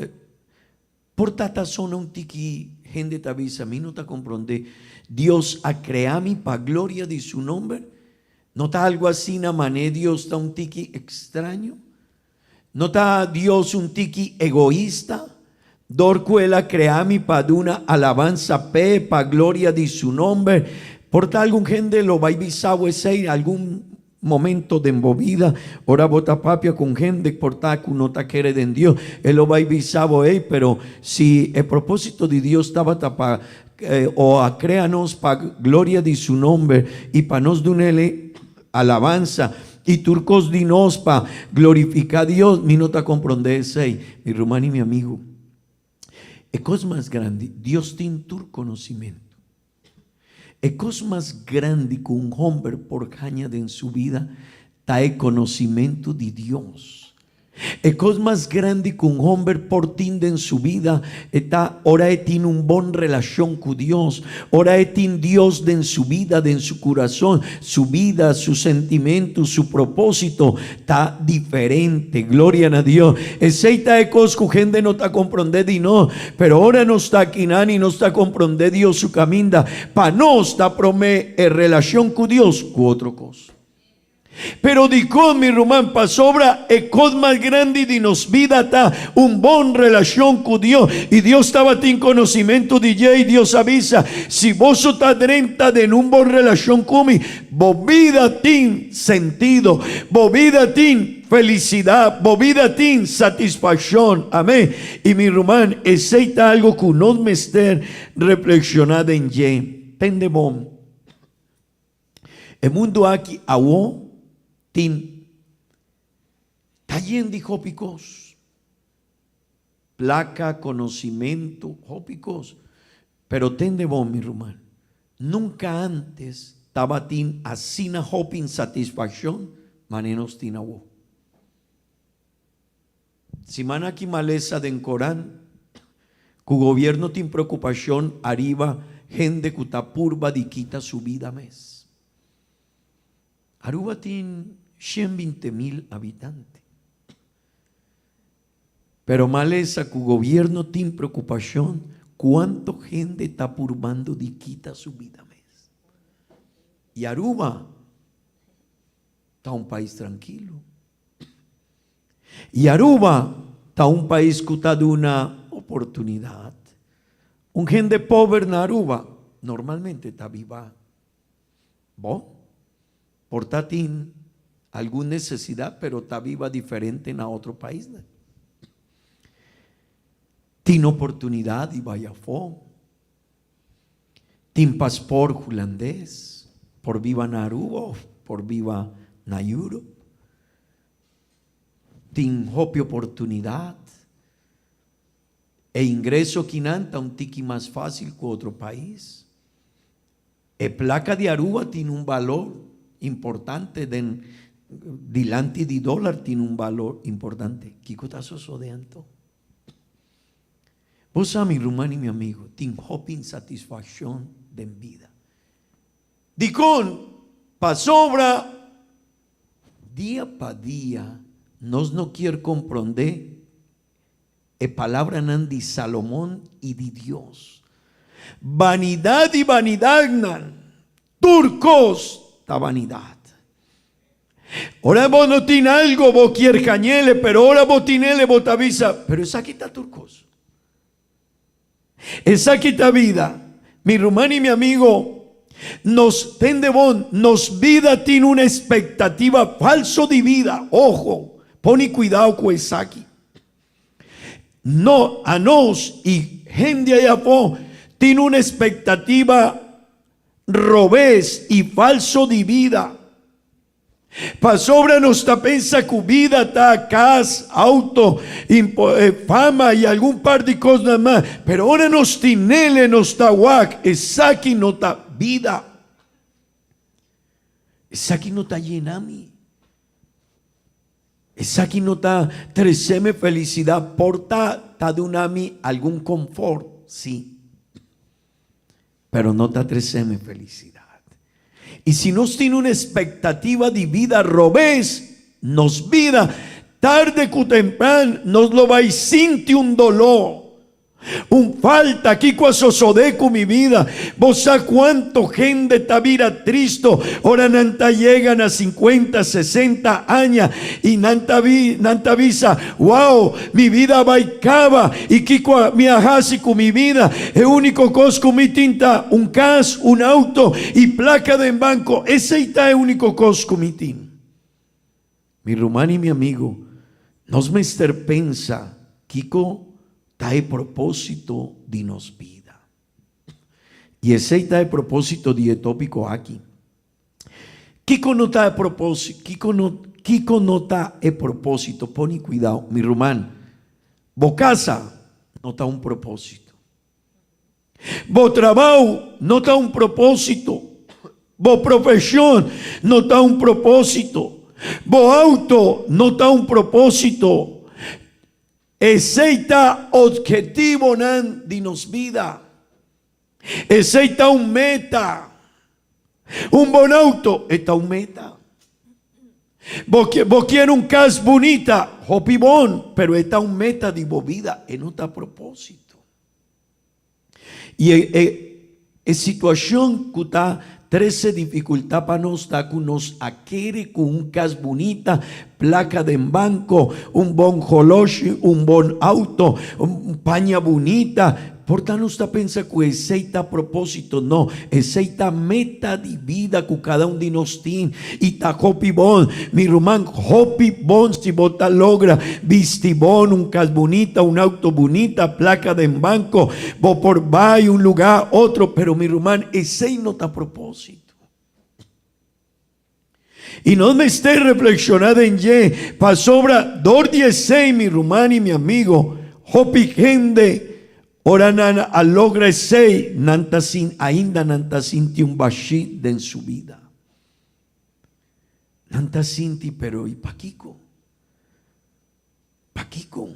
por ta ta sona un tiki hende ta bisa, mi no ta komprondé, Dios a krea mi pa gloria di su nomber? No ta algu asina mané Dios ta un tiki ekstraño? No ta Dios un tiki egoista? Dor ku el a krea mi pa duna alabansa p'e, pa gloria di su nomber. Por ta algun hende lo bai bisa bo esei algun momento den bo bida, ora bo ta papia ku un hende por ta ku no ta kere den Dios, e lo bai bisa bo, Ey, pero si e propósito di Dios tabata pa o a krea nos pa gloria di su nomber i pa nos dun'el Alabansa i tur kos di nos pa glorifiká Dios. Mi no ta komprondé esei, mi ruman i mi amigu. E kos mas grandi, Dios tin tur konosimentu. E kos mas grandi ku un hòmber por haña den su bida ta e konosimentu di Dios. E kos mas grandi ku un hòmber por tin den su bida e ta ora e tin un bon relashon ku Dios, ora e tin Dios den su bida, den su kurason, su bida, su sentimentu, su propósito ta diferente. Gloria na Dios! Esei ta e kos ku hende no ta komprondé di nos, pero ora nos ta akinan i nos ta komprondé Dios su kaminda, pa nos ta promé e relashon ku Dios ku otro kos. Pero dikon, mi ruman, pasobra e kos mas grandi di nos bida ta un bon relashon ku Dios, i Dios tabatin konosimentu di dje, i Dios a bisa, Si boso ta drenta den un bon relashon ku mi, bo bida tin sentido, bo bida tin felisidat, bo bida tin satisfakshon. Amén. I mi ruman, esei ta algu ku nos mester reflekshoná den dje. Tende bon. E mundu aki awo tin ta yen di hopi kos. Plaka, konosimentu, hopi kos. Pero tende bon, mi ruman, nunka antes tabatin asina hopi insatisfakshon manera nos tin awo. Siman aki malesa den koran ku gobierno tin preokupashon ariba hende ku ta purba di kita su bida mes. Aruba tin 120 mil habitante. Pero malesa ku gobierno tin preokupashon kuanto hende ta purbando di kita su bida mes. I Aruba ta un pais trankilo. Y Aruba ta un pais cu ta duna oportunidad. Un hende pober na Aruba normalmente ta biba bon, por ta tin algun necesidad pero ta biba diferente na otro paisnan. Tin oportunidad di bay afo, tin paspoort hulandes por biba na Aruba of por biba na Europe. Tin hopi oportunidat. E ingreso kinan ta un tiki mas fácil ku otro pais. E plaka di Aruba tin un balor importante den dilanti di dólar tin un balor importante. Kiko ta sosode anto? Bo sa mi ruman i mi amigo, tin hopi insatisfakshon den bida. Dikon? Pasobra Dia pa dia nos no kier komprondé e palabranan di Salomon i di Dios. Banidat di banidatnan, tur kos ta banidat. Ora bo no tin algo bo kier hañ'ele, pero ora bo tin'ele bo ta bisa, pero esaki ta tur kos. Esaki ta bida. Mi ruman i mi amigo, nos tende bon, nos bida tin un expectativa falso di bida. Ojo, poni cuidao cu esaki. No, anos i hende allá afó tin un expectativa robes i falso di bida. Pasobra nos ta pensa ku bida ta kas, auto, fama i algun par di kosnan mas. Pero ora nos tinele nos ta wak, esaki no ta bida. Esaki no ta yena mi. Esaki no ta trese mi felisidat. Por ta ta duna mi algun konfort, sí. Pero no ta trese mi felisidat. I si nos tin un espektativa di bida robes, nos bida, tarde ku tempran nos lo bai sinti un doló, un falta. Kiko a sosodé ku mi bida? Bo sa kuantu hende ta bira tristo ora nan ta yega na sinkuenta, sesenta aña i nan ta nan ta bisa, Wow, mi bida a bai kaba i kiko mi a hasi ku mi bida? E úniko kos ku mi tin ta un kas, un outo i plaka den banko. Esei ta e úniko kos ku mi tin. Mi ruman i mi amigu, nos mester pensa kiko ta e propósito di nos bida. I esei ta e propósito di e tópiko aki. Kiko no ta e propósito? Kiko no, kiko no ta e propósito? Pone cuidao, mi ruman. Bo casa no ta un propósito. Bo trabao no ta un propósito. Bo profesion no ta un propósito. Bo auto no ta un propósito. Esey ta obhetivonan di nos bida. Esei ta un meta. Un bon auto e ta un meta. Bo bo kier un cas bunita, hopi bon, pero e ta un meta di bo bida, e no ta proposito. Y e e e situacion cu ta. Trese difikultat pa nos ta ku nos a kere ku un kas bunita, plaka den banko, un bon holoshi, un bon outo, un paña bunita. Por ta nos ta pensa ku esei ta propósito? No, esei ta meta di bida ku kada un di nos tin i ta hopi bon. Mi ruman, hopi bon si bo ta logra bisti bon, un kas bunita, un outo bunita, plaka den banko, bo por bai un lugá otro, pero mi ruman, esei no ta propósito. I nos mester reflekshoná den dje, pasobra dor di esei, mi ruman i mi amigo, hopi hende, ora nan a logra esei, nan ta sin, ainda nan ta sinti un bashí den su bida. Nan ta sinti, pero i pakiko? Pakiko?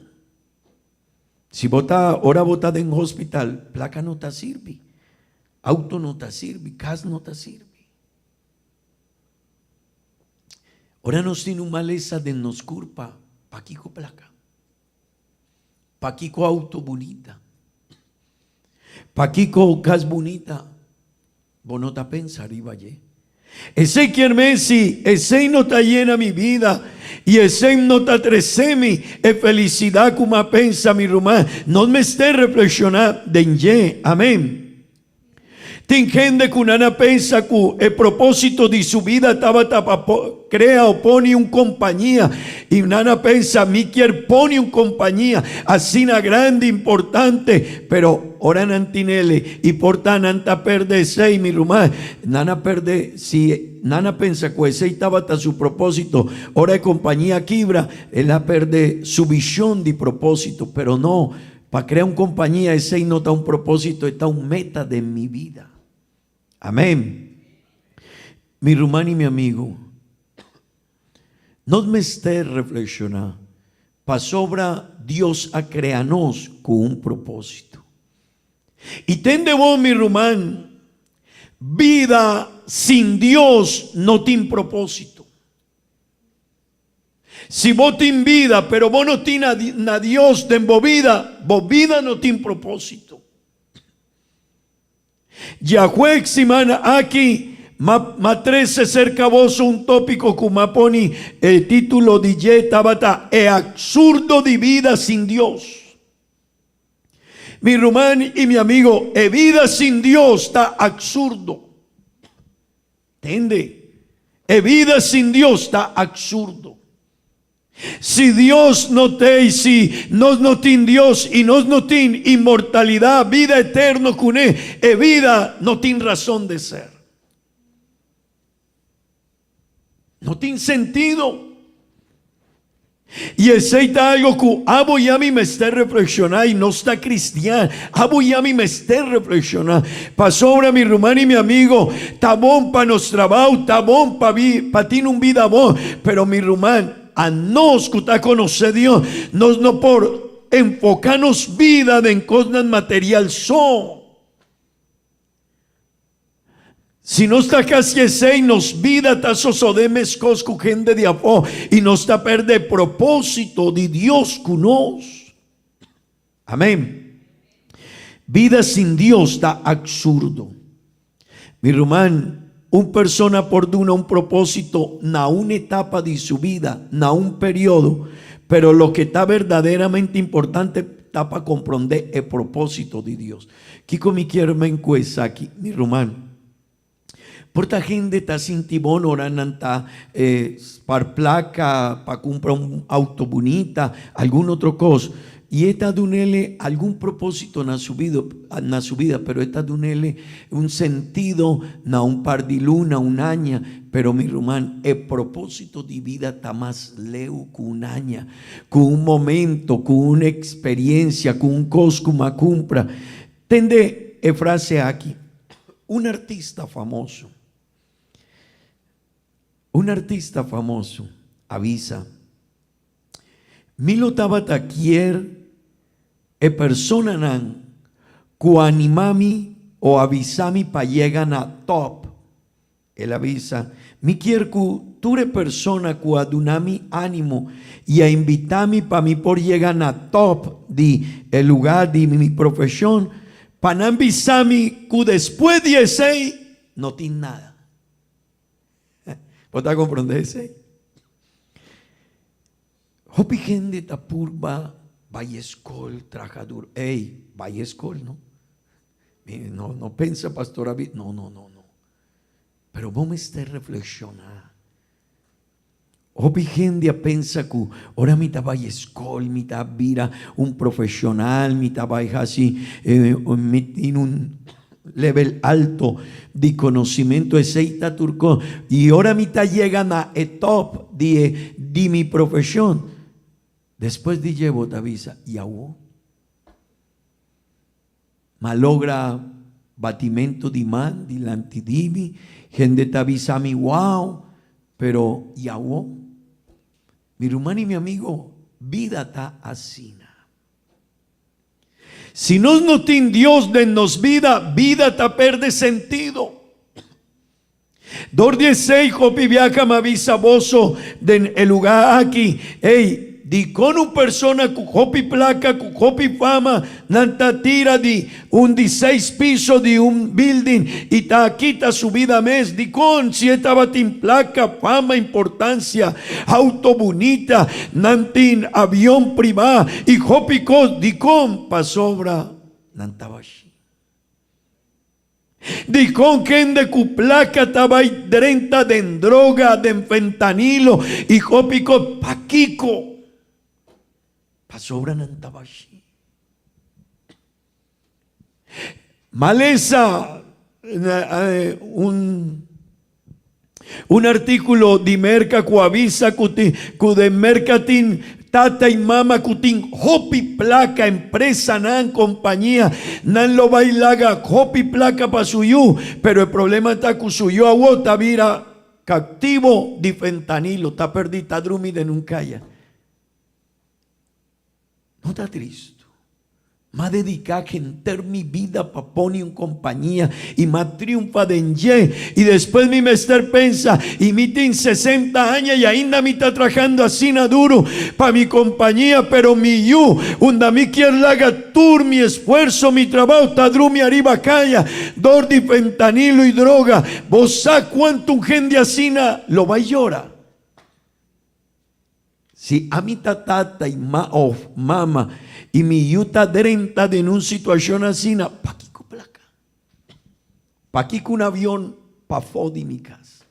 Si bo ta, ora bo ta den hospital, plaka no ta sirbi, auto no ta sirbi, kas no ta sirbi. Ora nos tin un malesa den nos kurpa, pakiko plaka? Pakiko auto bunita? Pakiko kas bunita? Bo no ta pensa riba dje. Esei kier men si esei no ta yena mi bida i esei no ta trese mi e felisidat ku m'a pensa mi ruman, nos mester reflekshoná den dje. Amen. Tin hende ku nan a pensa ku e propósito di su bida tabata pa krea o pone un kompañia, i nan a pensa, Mi kier pone un kompañia asina grandi, importante, pero ora nan tin el i por ta nan ta perde esei, mi ruman, nan a perde, si nan a pensa ku esei tabata su propósito, ora e kompañia kibra, el a perde su vishon di propósito, pero no. Pa crea un compañía esey no ta un propósito, e ta un meta den mi vida. Amén. Mi ruman y mi amigo, nos mester reflexiona pasobra Dios a crea nos cu un propósito. Y tende bo mi ruman, bida sin Dios no tin propósito. Si bo tin bida, pero bo no tin na Dios den bo bida, bo bida no tin propósito. Djajuex simana aki, ma ma trece cerca boso un tópico cu ma poni e título di dje tabata E absurdo di bida sin Dios. Mi ruman y mi amigo, e bida sin Dios ta absurdo. Tende, e bida sin Dios ta absurdo. Si Dios no t'ei, si nos no tin Dios i nos no tin inmortalidat, bida eterno kuné, e bida no tin rason de ser. No tin sentido. I esei ta algo ku abo i ami mester reflekshoná, i nos ta kristian, abo i ami mester reflekshoná. Pasobra, mi ruman i mi amigo, ta bon pa nos trabou, ta bon pa bi, pa tin un bida bon, pero mi ruman, anos ku ta konosé Dios, nos no por enfoká nos bida den kosnan material so. Si nos ta hasi esei, nos bida ta sosodé meskos ku hende di afó i nos ta pèrdè e propósito di Dios ku nos. Amén. Bida sin Dios ta absurdo. Mi ruman, un persona por duna un propósito na un etapa di su bida, na un periodo, pero loke ta berdaderamente importante ta pa komprondé e propósito di Dios. Kiko mi kier men ku esaki, mi ruman? Por ta hende ta sinti bon ora nan ta spar plaka pa kumpra un auto bunita, algun otro kos, i e ta dunele algun propósito na su vida, na su vida, pero e ta dunele un sentido na un par di luna, un aña, pero mi ruman, e propósito di bida ta mas leu ku un aña. Ku un momento, ku un eksperiencia, ku un kos ku m'a kumpra. Tende e frase aki, Un artista famoso, un artista famoso a bisa, Mi lo tabata kier e personanan ku a anima mi o a bisa mi pa yega na top. El a bisa, Mi kier ku tur e persona ku a duna mi ánimo i a invitá mi pa mi por yega na tòp di e lugá di mi profeshon, pa nan bisa mi ku despues di esei no tin nada. Bo ta komprondé esei? Hopi hende ta purba bai e skol, traha duro. Ey, bai e skol no. Mi no no pensa pastor a bi, no no no no. Pero bo mester reflekshoná. Hopi hende a pensa ku ora mi ta bai e skol mi ta bira un profeshonal, mi ta bai hasi mi tin un level alto di conocimento esey ta tur cos y ora mi ta yega na e top di e di mi profesion despues di dje bo ta bisa y awo ma logra batimento di man dilanti di mi hende ta bisa mi wow pero y awo mi ruman y mi amigo bida ta asina. Si nos no tin Dios den nos bida, bida ta perde sentido. Dor di esei hopi biaha mi a bisa boso den e lugá aki, Ey, dikon un persona ku hopi plaka, ku hopi fama, nan ta tira di un di seis piso di un building i ta kita su bida mes? Dikon si e tabatin plaka, fama, importansia, Auto bunita, nan tin avion privá i hopi kos. Dikon? Pasobra nan tabashi. Dikon kende ku plaka ta bai drenta den droga, den fentanilo i hopi kos? Pakiko? Pasobra nan tabashi. Malesa, un un artículo di Merca cu avisa cu tin cu den Merca tin tata y mama cu tin hopi placa, empresanan, compañia, nan lo bay laga hopi placa pa su yu, pero e problema ta cu su yu awo ta bira cativo di fentanilo, ta perdi, ta drumi den un caya. No ta tristu. M'a dediká henter mi bida pa pone un kompania i m'a triunfa den dje. I despues mi mester pensa, i mi tin sesenta aña i ainda mi ta trahando asina duru pa mi kompania, pero mi yu, unda mi kier laga tur mi esfuerso, mi trabou, ta drumi ariba kaya dor di fentanilo i droga. Bo sa kuantu un hende asina lo bai yora? Si ami ta tata i ma of mama i mi yu ta drenta den un situashon asina, pakiko plaka? Pakiko un avion pafó di mi kas?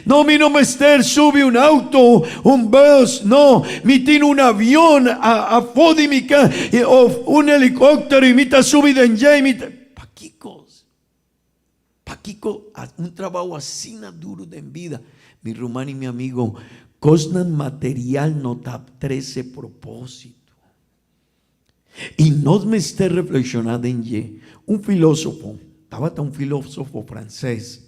No, mi no mester subi un auto, un bus, no, mi tin un avion afó di mi kas of un helikóptero i mi ta subi den dje i mi ta. Pakiko? Pakiko un trabou asina duru den bida? Mi ruman i mi amigo, kosnan material no ta trese propósito. I nos mester reflekshoná den dje. Un filósofo, tabata un filósofo franses,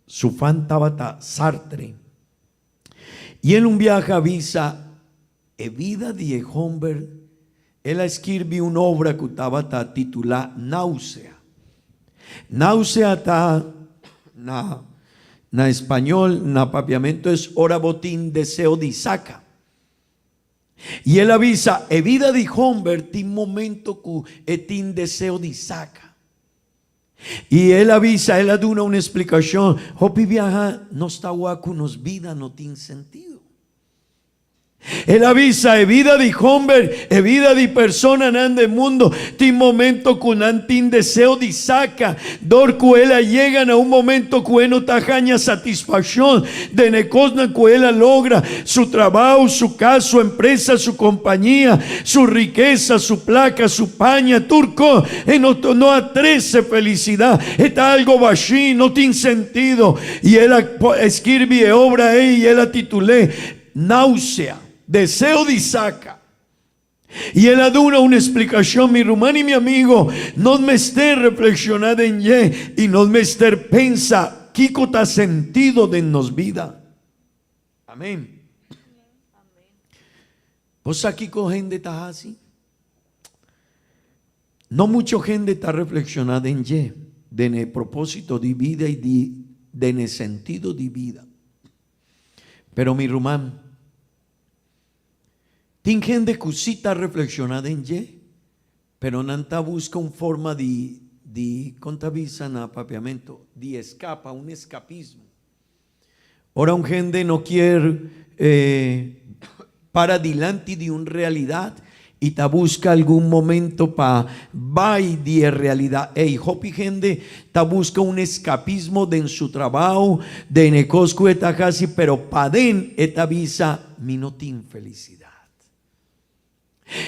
su fan tabata Sartre, i el un biaha a bisa, E bida di e homber, el a skirbi un obra ku tabata titulá Náusea. Náusea ta na na español, na papiamento es ora bo tin deseo di saka. I el a bisa, e bida di homber tin momento ku e tin deseo di saka. I el a bisa, el a duna un esplikashon, hopi biaha nos ta wak ku nos bida no tin sentido. El a bisa, E bida di homber, e bida di personanan den mundo, tin momento cu nan tin deseo di saca, dor cu el a yega na un momento cu e no ta haña satisfaccion den e cosnan cu el a logra, su trabao, su cas, su empresa, su compañia, su rikesa, su placa, su paña, tur cos, e no no a trece felicidad, e ta algo bashí, no tin sentido. Y el a skirbi e obra ey y el a titul'é, Náusea, deseo di saca. Y el a duna un explicacion, Mi ruman y mi amigo, nos mester reflexiona den dje y nos mester pensa kico ta sentido den nos bida. Amen. Bo sa kico hende ta haci? No mucho hende ta reflexiona den dje, den e proposito di bida y di den e sentido di bida. Pero mi ruman, tin hende ku sí ta reflekshoná den dje, pero nan ta buska un forma di di kon ta bisa na papiamento di escapa, un escapismo. Ora un hende no kier para dilanti di un realidad y ta busca algun momento pa bay di e realidad ey. Hopi hende ta busca un escapismo den su trabao, den e cos cu e ta haci, pero paden e ta bisa, Mi no tin felicidad.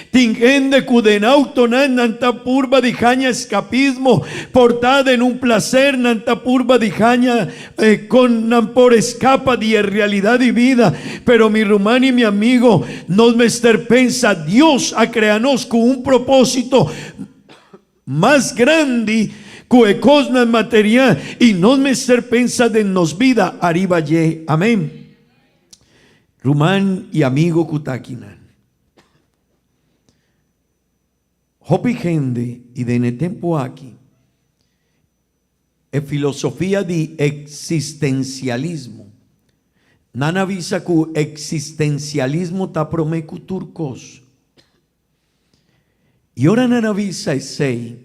Tin hende ku den autonan nan ta purba di haña eskapismo, por ta den un plaser nan ta purba di haña kon nan por eskapa di e realidat di bida. Pero mi ruman i mi amigo, nos mester pensa Dios a krea nos ku un propósito mas grandi ku e kosnan material i nos mester pensa den nos bida ariba dje. Amen. Ruman i amigo ku ta akinan. Hopi hende i den e tempu aki e filosofia di eksistensialismo. Nan a bisa ku eksistensialismo ta promé ku tur kos. I ora nan a bisa esei,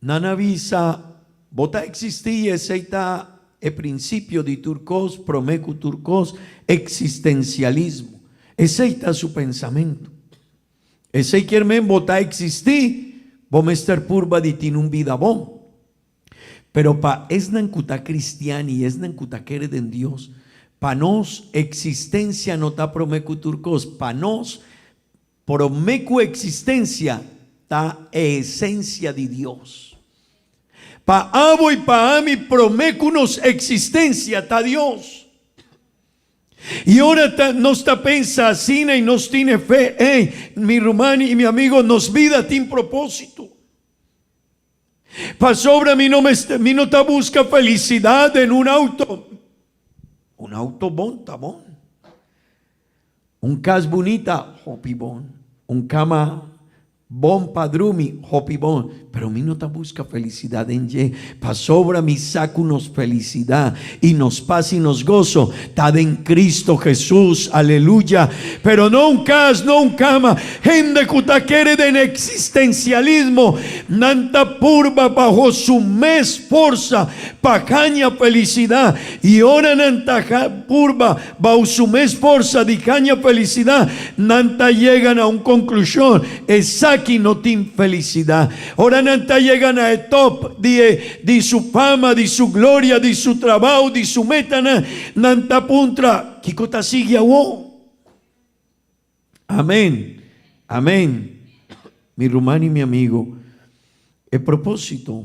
nan a bisa, Bo ta eksistí i esei ta e prinsipio di tur kos, promé ku tur kos, eksistensialismo. Esei ta su pensamentu. Esei kier men bo ta eksistí, bo mester purba di tin un bida bon. Pero pa esnan ku ta kristian i esnan ku ta kere den Dios, pa nos eksistensia no ta promé ku tur kos. Pa nos, promé ku eksistensia ta e esensia di Dios. Pa abo i pa ami promé ku nos eksistensia ta Dios. I ora ta nos ta pensa asina i nos tin e fe, ey, mi ruman i mi amigo, nos bida tin propósito. Pasobra mi no mester, mi no ta buska felisidat den un auto. Un auto bon ta bon. Un kas bunita, hopi bon. Un kama bon pa drumi, hopi bon. Pero mi no ta buska felisidat den dje. Pasobra mi sa ku nos felisidat i nos pas i nos goso ta den Cristo Jesus. Aleluya! Pero no un cas, no un cama. Hende cu ta kere den existencialismo, nan ta purba baho su mes forsa pa haña felicidad. I ora nan ta purba baho su mes forsa di haña felicidad, nan ta yega na un conclusion, esaki no tin felicidad. Ora nan ta yega na e top di e di su fama, di su gloria, di su trabao, di su metanan, nan ta puntra, Kiko ta sigui awor? Amen. Amen. Mi ruman i mi amigo, e propósito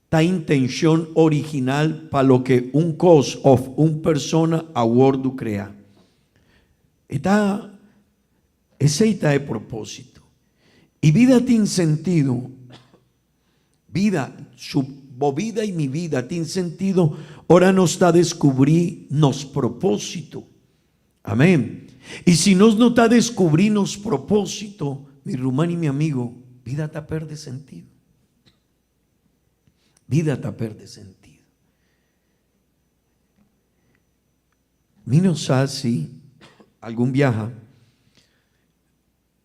ta intencion original pa loke un cos of un persona a wordu crea. E ta Esei ta e propósito. I bida tin sentido. Bida, su, bo bida i mi bida tin sentido ora nos ta descubrí nos propósito. Amén. I si nos no ta descubrí nos propósito, mi ruman i mi amigo, bida ta perde sentido. Bida ta perde sentido. Mi no sa si algun biaha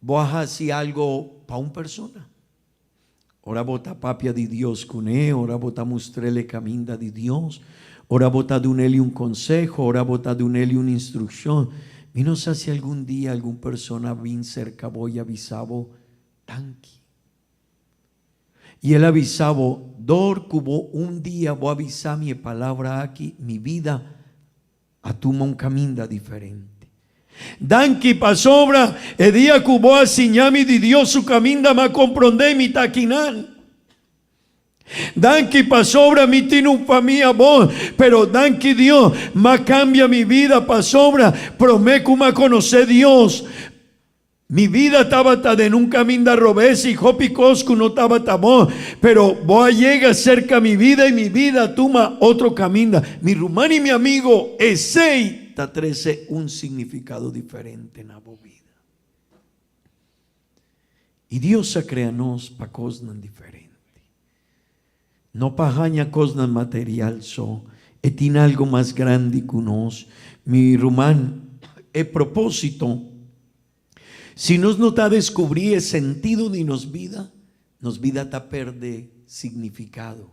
bo a hasi algo pa un persona. Ora bo ta papia di Dios kuné, ora bo ta mustr'el e kaminda di Dios, ora bo ta dun'el un konseho, ora bo ta dun'el un instrukshon. Mi no sa si algun dia algun persona a bin serka bo i a bisa bo, Danki. I el a bisa bo, Dor ku bo un dia bo a bisa mi e palabra aki, mi bida a tuma un kaminda diferente. Danki pasobra e dia ku bo a siña mi di Dios su kaminda m'a komprondé mi ta akinan. Danki pasobra mi tin un famia bon, pero danki Dios m'a kambia mi bida pasobra promé ku m'a konosé Dios, Mi bida tabata den un caminda robes y hopi cos cu no tabata bon, pero bo a yega cerca mi bida y mi bida a tuma otro caminda. Mi ruman y mi amigo, esey ta trece un significado diferente na bo bida. Y Dios a crea nos pa cosnan diferente. No pa haña cosnan material so, e tin algo mas grandi cu nos. Mi ruman, e propósito, si nos no ta descubrí e sentido di nos bida, Nos bida ta perde significado,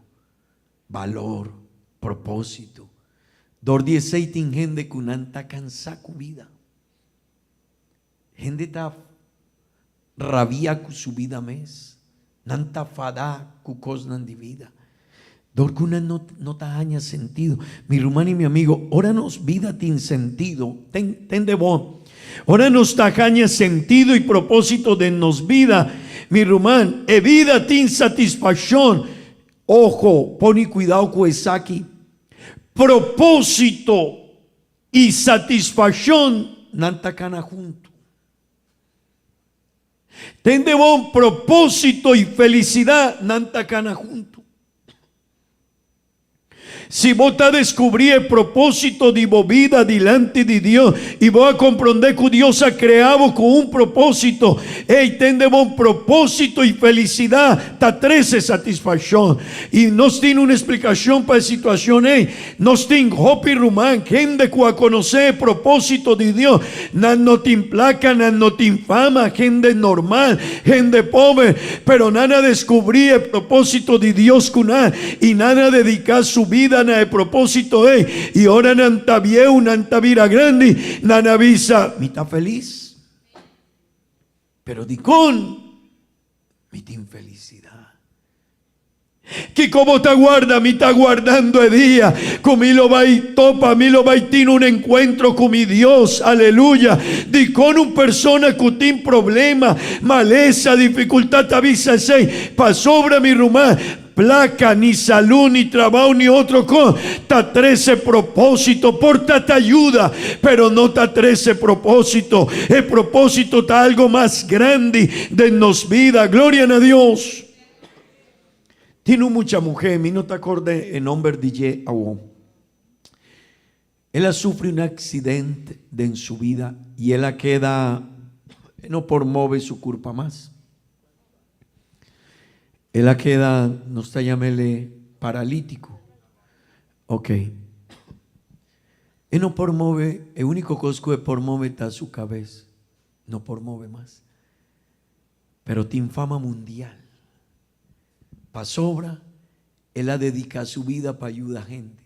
balor, propósito. Dor di esei tin hende ku nan ta kansá ku bida. Hende ta rabia ku su bida mes. Nan ta fadá ku kosnan di bida. Dor ku nan no no ta haña sentido. Mi ruman i mi amigo, ora nos bida tin sentido, ten tende bon, ora nos ta haña sentido i propósito den nos bida, mi ruman, e bida tin satisfakshon. Ojo, pone kuidao ku esaki. Propósito i satisfakshon nan ta kana huntu. Tende bon, propósito i felisidat nan ta kana huntu. Si bo ta deskubrí e propósito di bo bida dilanti di Dios i bo a komprondé ku Dios a krea bo ku un propósito, ey, tende bon, propósito i felisidat ta trese satisfakshon. I nos tin un esplikashon pa e situashon ey. Nos tin hopi ruman, hende ku a konosé e propósito di Dios. Nan no tin plaka, nan no tin fama, hende normal, hende pober, pero nan a deskubrí e propósito di Dios ku nan i nan a dediká su bida na e propósito ei. I ora nan ta bieu, nan ta bira grandi, nan a bisa, Mi ta felis. Pero dikon mi tin felisidat? Kiko bo ta guarda? Mi ta guardando e dia ku mi lo bai topa, mi lo bai tin un enkuentro ku mi Dios. Aleluya! Dikon un persona ku tin problema, malesa, difikultat ta bisa esei? Pasobra mi ruman, plaka, ni salú, ni trabou, ni otro kos ta trese propósito. Por ta ta yuda, pero no ta trese propósito. E propósito ta algo mas grandi den nos bida. Gloria na Dios! Tin un mucha muhé, mi no ta korda e nomber di dje awó. El a sufri un aksident den su bida i el a keda, e no por move su kurpa mas. El a keda, nos ta yam'el paralítiko. Ok. E no por move, e úniko kos ku e por move ta su kabes. No por move mas. Pero tin fama mundial. Pasobra el a dedica su bida pa yuda hende,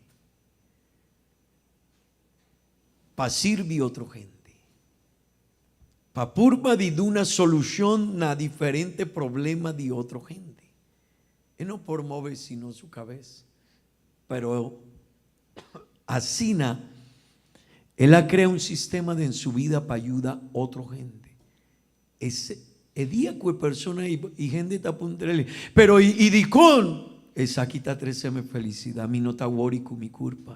pa sirbi otro hende, pa purba di duna solucion na diferente problema di otro hende. E no por move sino su cabes, pero asina el a crea un sistema den su bida pa yuda otro hende. Ese e dia ku e persona i hende ta puntr'el, Pero i dikon? Esaki ta treseme felisidat, mi no ta wori ku mi kurpa.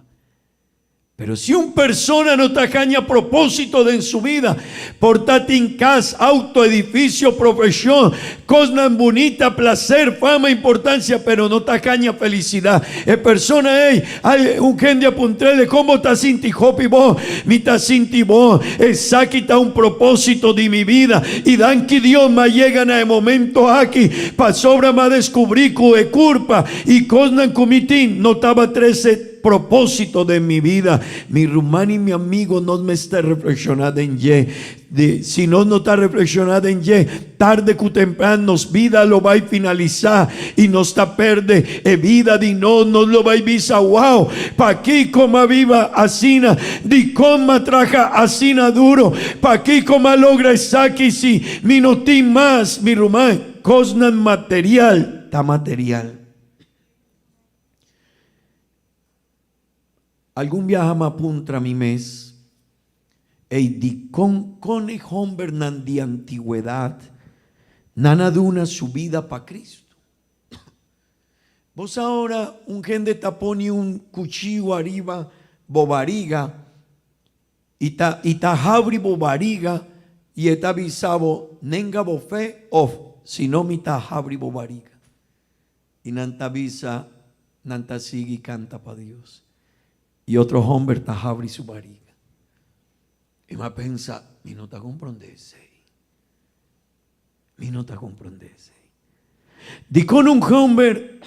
Pero si un persona no ta haña propósito den su bida, por ta tin kas, auto, edifisio, profeshon, kosnan bunita, plaser, fama, importansia, pero no ta haña felisidat, e persona ei, Ay, un hende a puntr'el, Kon bo ta sinti hopi bo? Mi ta sinti bo. Esaki ta un propósito di mi bida. I danki Dios m'a yega na e momento aki, pasobra m'a deskubrí ku e kurpa i kosnan ku mi tin no taba trese propósito den mi bida. Mi ruman i mi amigo, nos mester reflekshoná den dje. Di, si nos no ta reflekshoná den dje, tarde ku tempran nos bida lo bai finalisá i nos ta pèrdè e bida di nos. Nos lo bai bisa, Wow, pakiko m'a biba asina? Dikon m'a traha asina duro? Pakiko m'a logra esaki si mi no tin mas? Mi ruman, kosnan material ta material. Algun biaha m'a puntra mi mes, Ey, dikon kon e hombernan di antigwedat nan a duna su bida pa Kristu? Bo sa ora un hende ta pone un kuchiu ariba bo bariga i ta i ta habri bo bariga i e ta bisa bo, Nenga bo fe of si no mi ta habri bo bariga. I nan ta bisa, nan ta sigui kanta pa Dios. I otro homber ta habri su bariga. I mi a pensa, mi no ta komprondé esei. Mi no ta komprondé esei. Dikon un homber.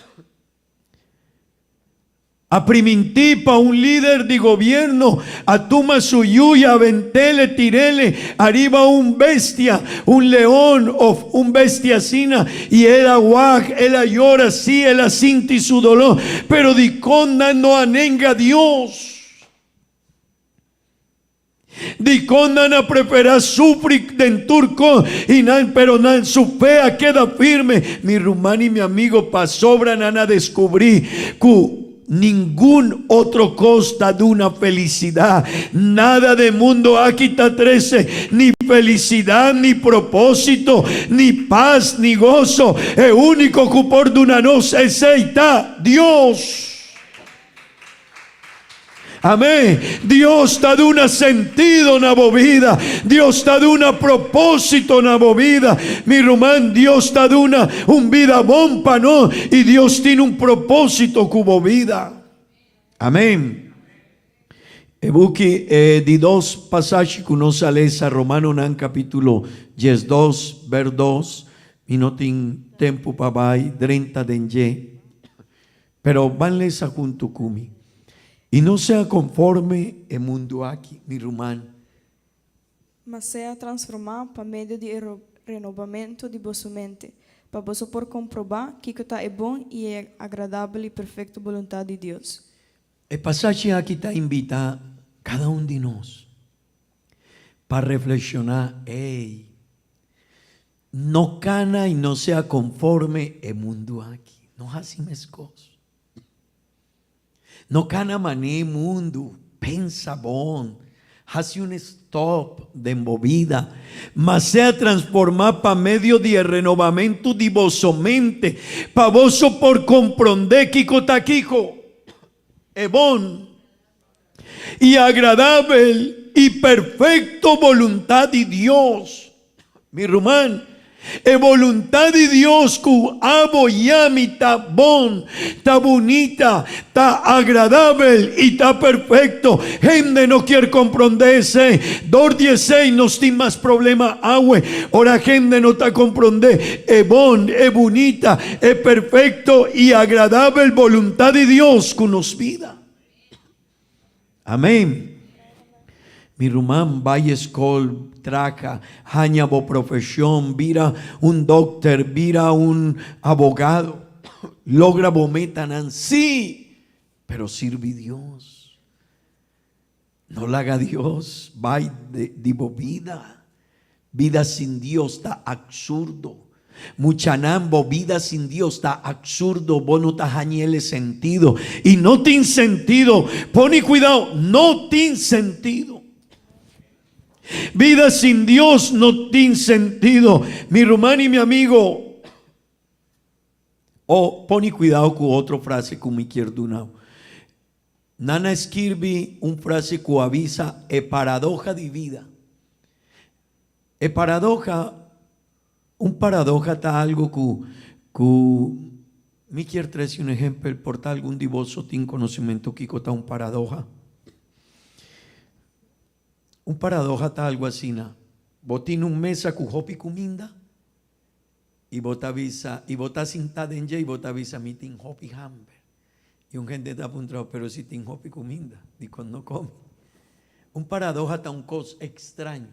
A primintí pa un lider di gobierno a tuma su yu y a aventele, tirele, ariba un bestia, un leon of un bestia asina, y el a wak, el a yora, sí, el a sinti su dolor, pero dikon nan no a nenga Dios? Dikon nan a preferá sufri den tur kos i nan pero nan su fe a keda firme? Mi ruman i mi amigo, pasobra nan a deskubrí ku ningun otro kos ta duna felisidat. Nada den mundu aki ta trese ni felisidat, ni propósito, ni pas, ni goso. E úniko ku por duna nos esei ta Dios. Amén. Dios ta duna sentido na bo bida. Dios ta duna propósito na bo bida. Mi ruman, Dios ta duna un bida bon pa nos i Dios tin un propósito ku bo bida. Amén. E buki e di dos pasashi ku nos a lesa, Romanonan kapítulo 12, bèrs 2. Mi no tin tempu pa bai drenta den dje. Pero ban lesa huntu ku mi. I no sea konforme e mundu aki, mi ruman. Ma sea transformá pa medio di e renobamentu di boso mente, pa boso por komprobá kiko ta e bon i e agradabel i perfekto boluntat di Dios. E pasashi aki ta invitá kada un di nos pa reflekshoná, Ey, No kana i no sea konforme e mundu aki. No hasi meskos. No kana manera e mundu. Pensa bon. Hasi un stòp den bo bida. Ma sea transformá pa medio di e renobamentu di boso mente, pa boso por komprondé kiko ta kiko, e bon i agradabel i perfekto boluntat di Dios. Mi ruman, e boluntat di Dios ku abo yami ta bon, ta bunita, ta agradabel i ta perfekto. Hende no kier komprondé esei. Dor di esei nos tin mas problema awe. Ora hende no ta komprondé e bon, e bunita, e perfekto i agradabel boluntat di Dios ku nos bida. Amén. Mi ruman, bai eskol, traha, haña bo profeshon, bira un dokter, bira un abogado, logra bo metanan, sí, pero sirbi Dios. No laga Dios bai di bo bida. Bida sin Dios ta absurdo. Muchanan, bo bida sin Dios ta absurdo, bo no ta hañ'el e sentido. I no tin sentido, pone cuidao, no tin sentido. Bida sin Dios no tin sentido. Mi ruman i mi amigo, o pone cuidao cu otro frase cu mi kier dunao. Nan a skirbi un frase ku a bisa e paradoha di bida. E paradoha, un paradoha ta algo ku ku mi kier trese un ehempel por ta algun di boso tin konosementu kiko ta un paradoha. Un paradoha ta algo asina, bo tin un mesa ku hopi kuminda i bo ta bisa i bo ta sinta den dje i bo ta bisa mi tin hopi hamber. I un hende ta puntra, Pero si tin hopi kuminda, dikon no kome? Un paradoha ta un kos ekstraño.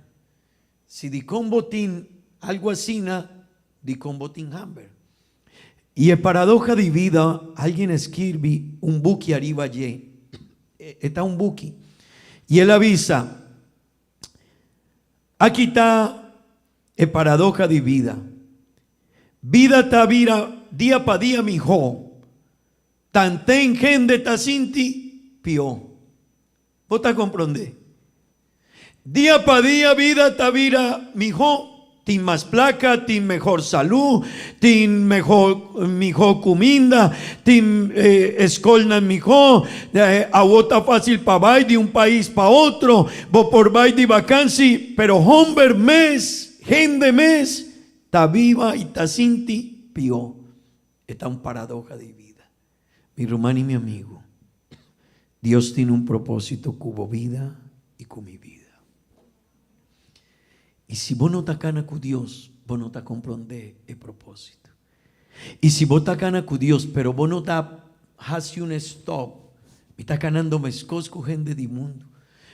Si dikon bo tin algu asina, dikon bo tin hamber? I e paradoha di bida, algin a skirbi un buki ariba dje. E ta un buki. I el a bisa, Aki ta e paradoha di bida. Bida ta bira dia pa dia mihó, tanten hende ta sinti pió. Bo ta komprondé? Dia pa dia bida ta bira mihó, tin mas plaka, tin mehor salú, tin mehor mihó kuminda, tin eskolnan mihó, awo ta fásil pa bai di un pais pa otro, bo por bai di vakansi, pero homber mes, hende mes, ta biba i ta sinti pió. E ta un paradoha di bida. Mi ruman i mi amigu, Dios tin un propósito ku bo bida i ku mi bida. I si bo no ta kana ku Dios, bo no ta komprondé e propósito. I si bo ta kana ku Dios, pero bo no ta hasi un stòp. Mi ta kanando meskos ku hende di mundu.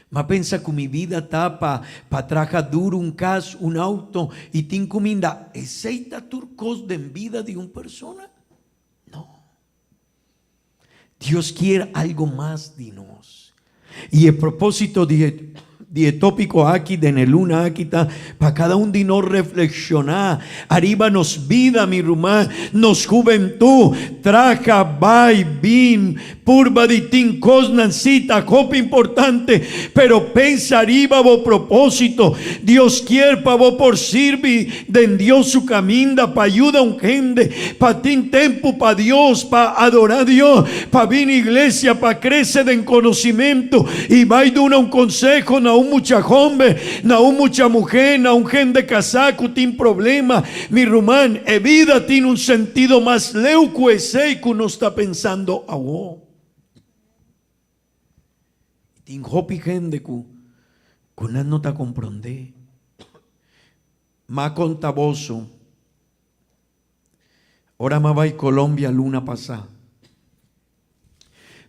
M'a pensa ku mi bida ta pa pa traha duru un kas, un outo i tin kuminda. Esei ta tur kos den bida di un persona? No. Dios kier algo mas di nos. I e propósito di e di e tópiko aki den e luna aki ta pa kada un di nos reflekshoná ariba nos bida, mi ruman, nos hubentú, traha, bai, bin, Purba di tin kosnan sí ta hopi importante, pero pensa riba bo propósito. Dios kier pa bo por sirbi den Dios su kaminda, pa yuda un hende, pa tin tempu pa Dios, pa adorá Dios, pa bini iglesia, pa krese den konosimentu i bai duna un konseho na un mucha homber, na un mucha muhé, na un hende kasá ku tin problema. Mi ruman, e bida tin un sentido mas leu ku esei ku nos ta pensando awor. I tin hopi hende ku ku nan no ta komprondé. M'a konta boso, ora m'a bai Colombia luna pasá,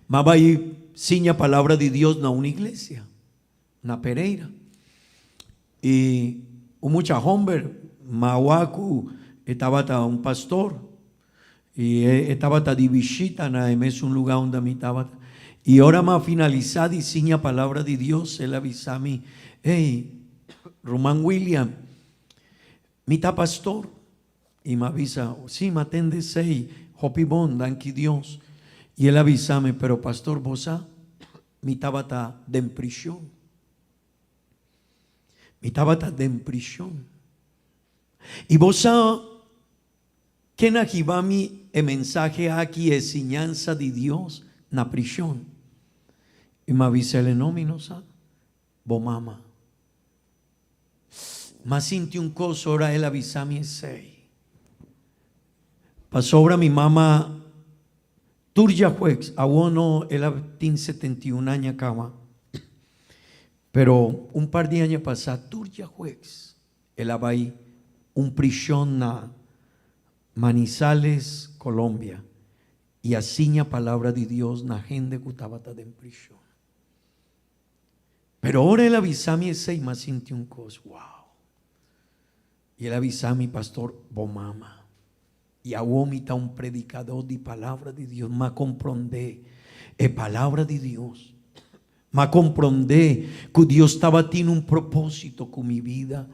m'a bai siña palabra di Dios na un iglesia. Na Pereira. I un mucha homber mawa ku e tabata un pastor i e tabata di bishita na e mesun luga unda mi tabata. I ora mi a finalisá di siña palabra di Dios, el a bisa mi, Ey, ruman William, mi ta pastor. I mi a bisa, Sí, mi a tende esei, hopi bon, danki Dios. I el a bisa mi, Pero pastor, bo sa? Mi tabata den prishon. Mi tabata den prishon. I bo sa ken a hiba mi e mensahe aki, e siñansa di Dios, na prishon? I mi a bisa el, No, mi no sa. Bo mama. Mi a sinti un kos ora el a bisa mi esei. Pasobra mi mama Tur djahuegs, awor no el a tin 71 aña caba, pero un par di aña pasa tur djahuegs el a bay un prishon na Manizales, Colombia, y a siña palabra di Dios na hende cu tabata den prishon. Pero ora el a bisa mi esey, mi a sinti un cos, wow! Y el a bisa mi, Pastor, bo mama. I awor mi ta un predikadó di Palabra di Dios. M'a komprondé e Palabra di Dios. M'a komprondé ku Dios tabatin un propósito ku mi bida.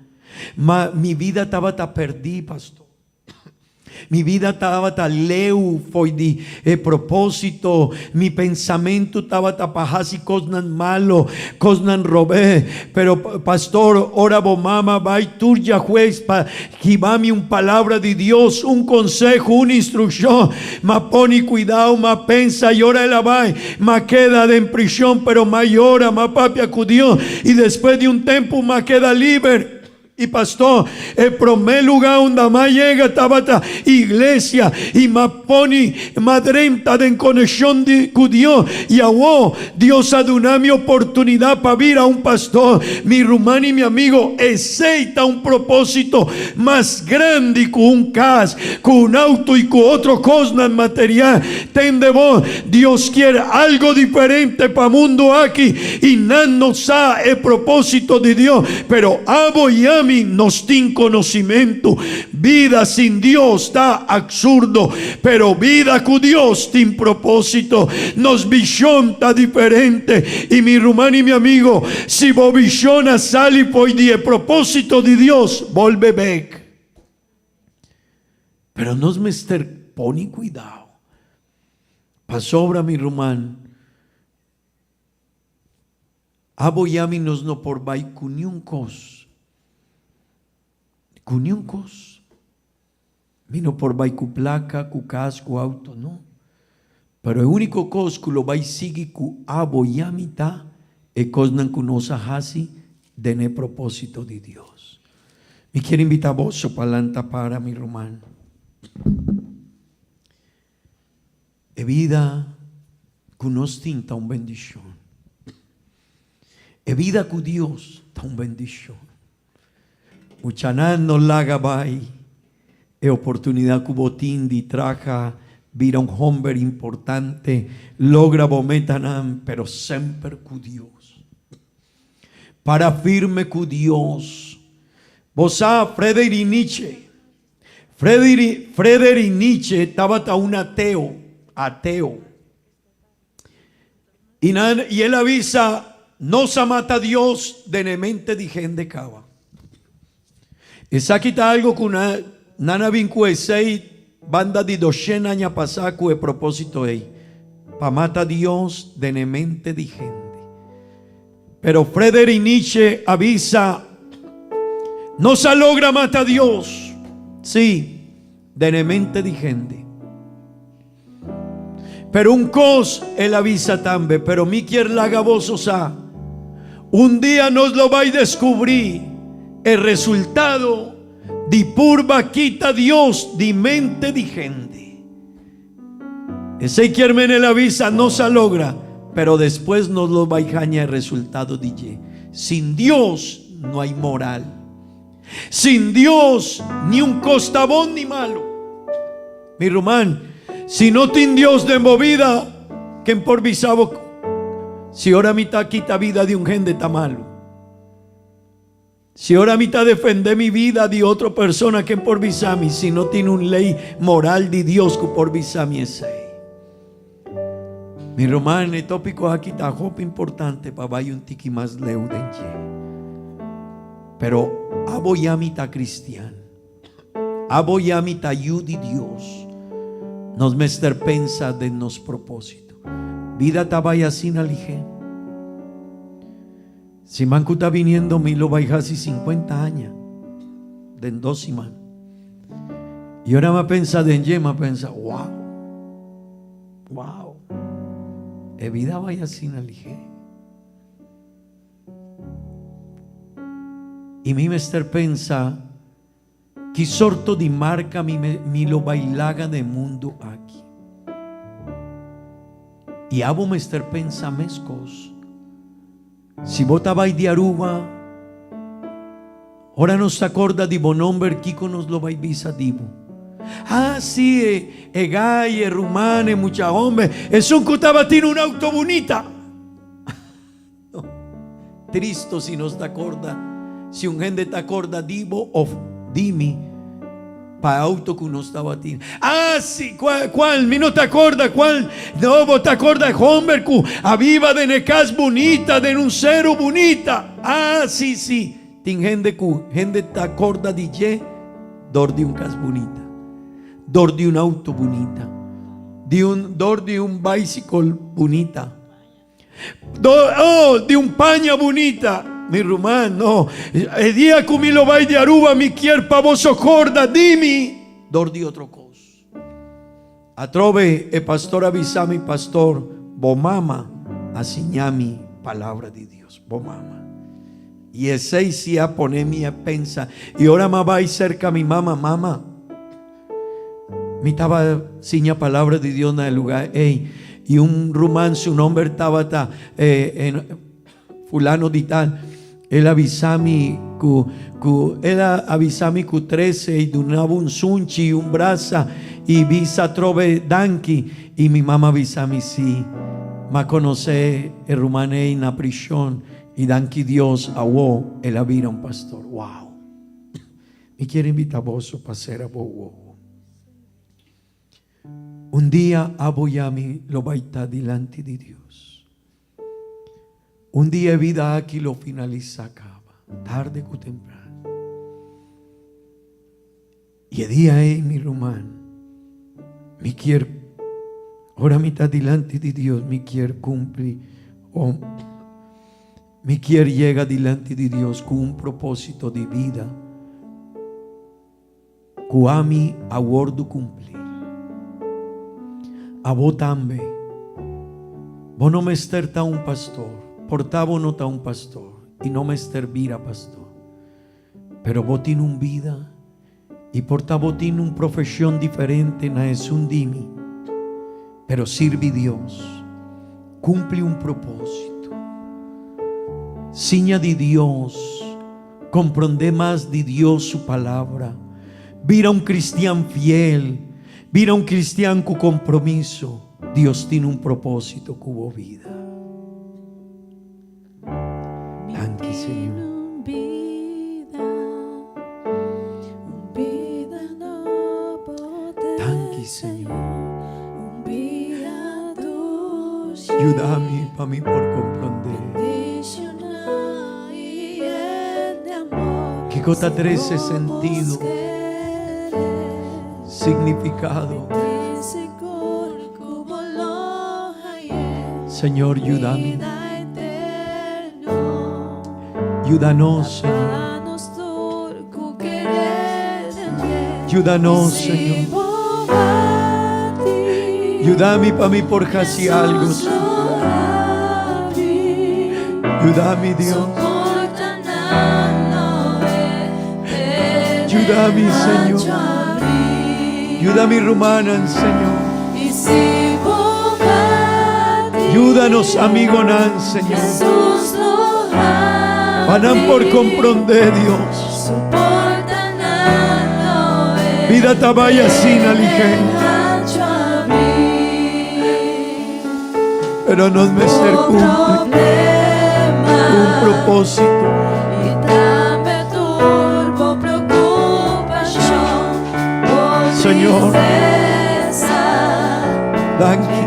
Ma mi bida tabata pèrdí, pastor. Mi bida tabata leu fo'i di e propósito. Mi pensamentu tabata pa hasi kosnan malo, kosnan robé. Pero, pastor, ora bo mama bai tur djahues pa Hiba mi un palabra di Dios, un conseho, un instruccion. M'a poni cuidao, m'a pensa y ora el a bai, m'a keda den prishon, pero m'a yora, m'a papia cu Dios y despues di un tempo m'a keda liber. Y pastor, e prome luga unda m'a yega tabata iglesia y m'a poni, m'a drenta den conexion di cu Dios y awo Dios a duna mi oportunidad pa bira un pastor. Mi ruman y mi amigo, esey ta un propósito mas grandi cu un cas, cu un auto y cu otro cosnan material. Tende bo, Dios kier algo diferente pa mundo aki y nan no sa e propósito di Dios, pero abo y ami nos tin conocimento. Bida sin Dios ta absurdo, pero bida cu Dios tin propósito. Nos vision ta diferente. Y mi ruman y mi amigo, si bo vision a sali fo'i di e propósito di Dios, bolbe bek. Pero nos mester pone cuidao. Pasobra, mi ruman, abo y ami nos no por bai cu niun cos. Ku niun kos. Mi no por bai ku plaka, ku kas, ku outo, no. Pero e úniko kos ku lo bai sigui ku abo i ami ta e kosnan ku nos a hasi den e propósito di Dios. Mi kier invitá boso pa lanta para, mi ruman. E bida ku nos tin ta un bendishon. E bida ku Dios ta un bendishon. Muchanan no laga bai e oportunidat ku bo tin di traha. Bira un homber importante, logra bo metanan, pero semper ku Dios. Para firme ku Dios. Bo sa Frederich Nietzsche. Frederich, Frederich Nietzsche tabata un ateo, ateo. I nan, i el a bisa, Nos a mata Dios den e mente di hende kaba. Esaki ta algo ku na, nan a bin ku esei banda di doshen aña pasá ku e propósito ei, pa mata Dios den e mente di hende. Pero Frederich Nietzsche a bisa, Nos a logra mata Dios, sí, den e mente di hende. Pero un kos el a bisa tambe, pero mi kier laga boso sa, un dia nos lo bai deskubrí e resultado di purba kita Dios di mente di hende. Esei kier men el a bisa, nos a logra, pero despues nos lo bai haña e resultado di dje. Sin Dios no hay moral. Sin Dios ni un kos ta bon ni malu. Mi ruman, si no tin Dios den bo bida, ken por bisa bo si ora mi ta kita bida di un hende ta malu? Si ora mi ta defende mi bida di otro persona, ken por bisa mi si no tin un ley moral di Dios ku por bisa mi esei? Mi ruman, e tópiko aki ta hopi importante pa bai un tiki mas leu den dje. Pero abo ya mi ta cristian. Abo ya mi ta yu di Dios. Nos mester pensa den nos propósito. Bida ta bai asina lihé. Siman ku ta biniendo mi lo bai hasi sinkuenta aña den dos siman. I ora mi a pensa den dje, mi a pensa, wow, wow, e bida bai asina lihé. I mi mester pensa ki sorto di marka mi mi lo bai laga den mundu aki. I abo mester pensa meskos. Si bo ta bai di Aruba, ora nos ta korda di bo nomber kiko nos lo bai bisa di bo? Ah, si, e, e gai, e ruman, e mucha homber, esun ku tabatin un auto bunita. No. Tristo si nos ta korda, si un hende ta korda di bo of di mi pa e auto ku nos tabatin. Ah, si, cual, cual, mi no ta korda cual, no, bo ta korda e homber ku a biba den e kas bunita, den un seru bunita. Ah, si, si, tin hende ku hende ta korda di dje dor di un kas bunita, dor di un auto bunita, di un, dor di un bicycle bunita. Do, oh, di un paña bunita. Mi ruman, no. E dia ku mi lo bai di Aruba, mi kier pa boso korda di mi dor di otro kos. Atrobe e pastor a bisa mi, Pastor, bo mama a siña mi palabra di Dios. Bo mama. I esei si a pone mi a pensa. I ora mi a bai serka mi mama, Mama, Mi taba siña palabra di Dios na e lugar ey y un ruman su nomber tabata fulano di tal. El a bisa mi cu cu el a avisa mi cu trece y dunaba un sunchi y un brasa y bisa atrobe danki y mi mama a bisa mi si m'a conoce e ruman ey na prishon y danki Dios awo el a bira un pastor. Wow! Mi kier invita boso pa sera bo wowo. Un dia abo i ami lo bai ta dilanti di Dios. Un dia e bida aki lo finalisa kaba, tarde ku temprano. I e dia ei, mi ruman, mi kier, ora mi ta dilanti di Dios, mi kier kumpli o Mi kier yega dilanti di Dios ku un propósito di bida ku ami a wòrdu kumplí. Abo tambe. Bo no mester ta un pastor, por ta bo no ta un pastor i no mester bira pastor. Pero bo tin un bida i por ta bo tin un profeshon diferente na esun di mi, pero sirbi Dios, kumpli un propósito. Siña di Dios, komprondé mas di Dios su Palabra, bira un kristian fiel. Bira un cristian cu compromiso. Dios tin un proposito cu bo bida. Danki Señor. Danki Señor. Yuda mi pa mi por comprende. Kico ta trece sentido, significado. Señor, yuda mi. Yuda nos, Señor. Yuda nos, Señor. Yuda mi pa mi por haci algo, Señor. Yuda mi, Dios. Yuda mi, Señor. Yuda mi rumannan, Señor. Yúdanos, amigonan, Señor. Pa nan por comprende, Dios. Bida ta bay asina lige. Pero nos mester cumpli un propósito. Señor, danki.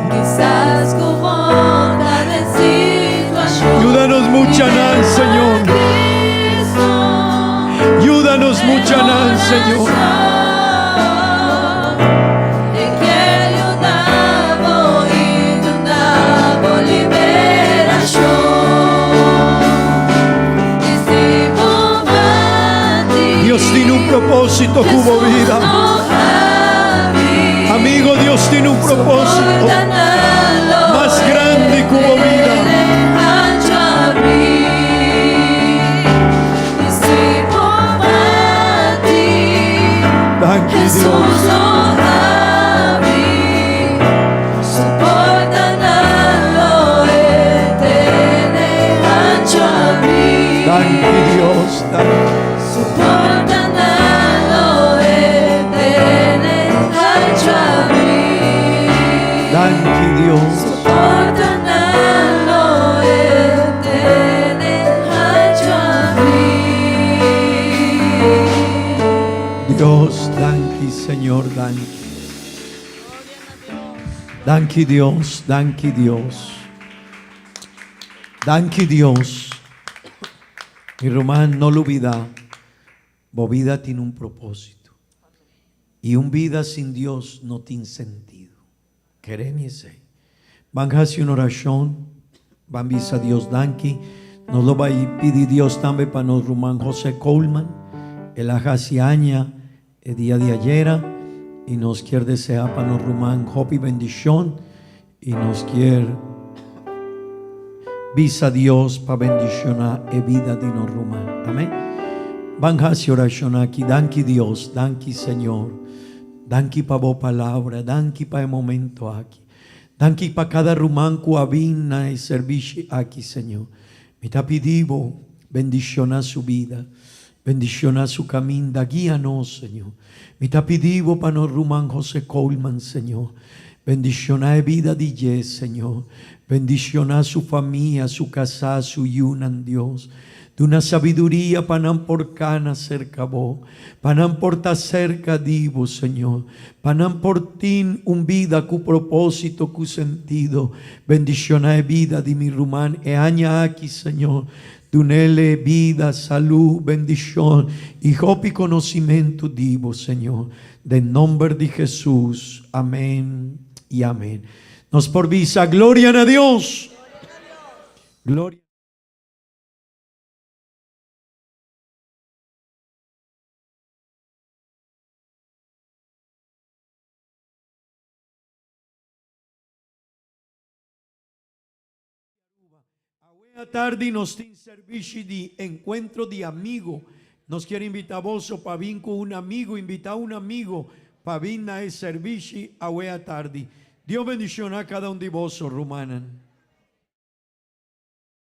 Yúdanos muchanan, Señor. Yúdanos muchanan, Señor. Dios tin un propósito cu bo vida. Amigo, Dios tin un propósito mas grandi cu bo vida. Danki Dios. Danki Dios. Danki. Danki Dios. Dios, danki Señor, danki. Danki Dios, danki Dios. Danki Dios. Mi ruman, no lubida, bo bida tin un propósito. Y un bida sin Dios no tin sentido. Kere mi esey. Ban haci un oracion, ban bisa Dios danki. Nos lo bay pidi Dios tambe pa nos ruman Jose Coleman. El a haci aña e dia di ayera y nos kier desea pa nos ruman hopi bendicion y nos kier bisa Dios pa bendiciona e bida di nos ruman. Amen. Ban haci oracion aki. Danki Dios, danki Señor. Danki pa bo palabra, danki pa e momento aki. Danki pa kada ruman ku a bin na e serbishi aki, Señor. Mi ta pidi bo bendiciona su bida, bendiciona su caminda, guia nos, Señor. Mi ta pidi bo pa nos ruman Jose Coleman, Señor. Bendiciona e bida di dje, Señor. Bendiciona su famia, su casá, su yunan, Dios. Duna sabiduria pa nan por cana cerca bo, pa nan por ta cerca di bo, Señor, pa nan por tin un bida cu propósito, cu sentido. Bendiciona e bida di mi ruman e aña aki, Señor. Dunele bida, salú, bendicion y hopi conocimento di bo, Señor. Den nomber di Jesus. Amen y amen. Nos por bisa, Gloria na Dios! Gloria. Awe atardi nos tin servishi di encuentro di amigo. Nos kier invita boso pa bin cu un amigo, invita un amigo pa bin na e servishi awe atardi. Dios bendiciona cada un di boso, rumannan.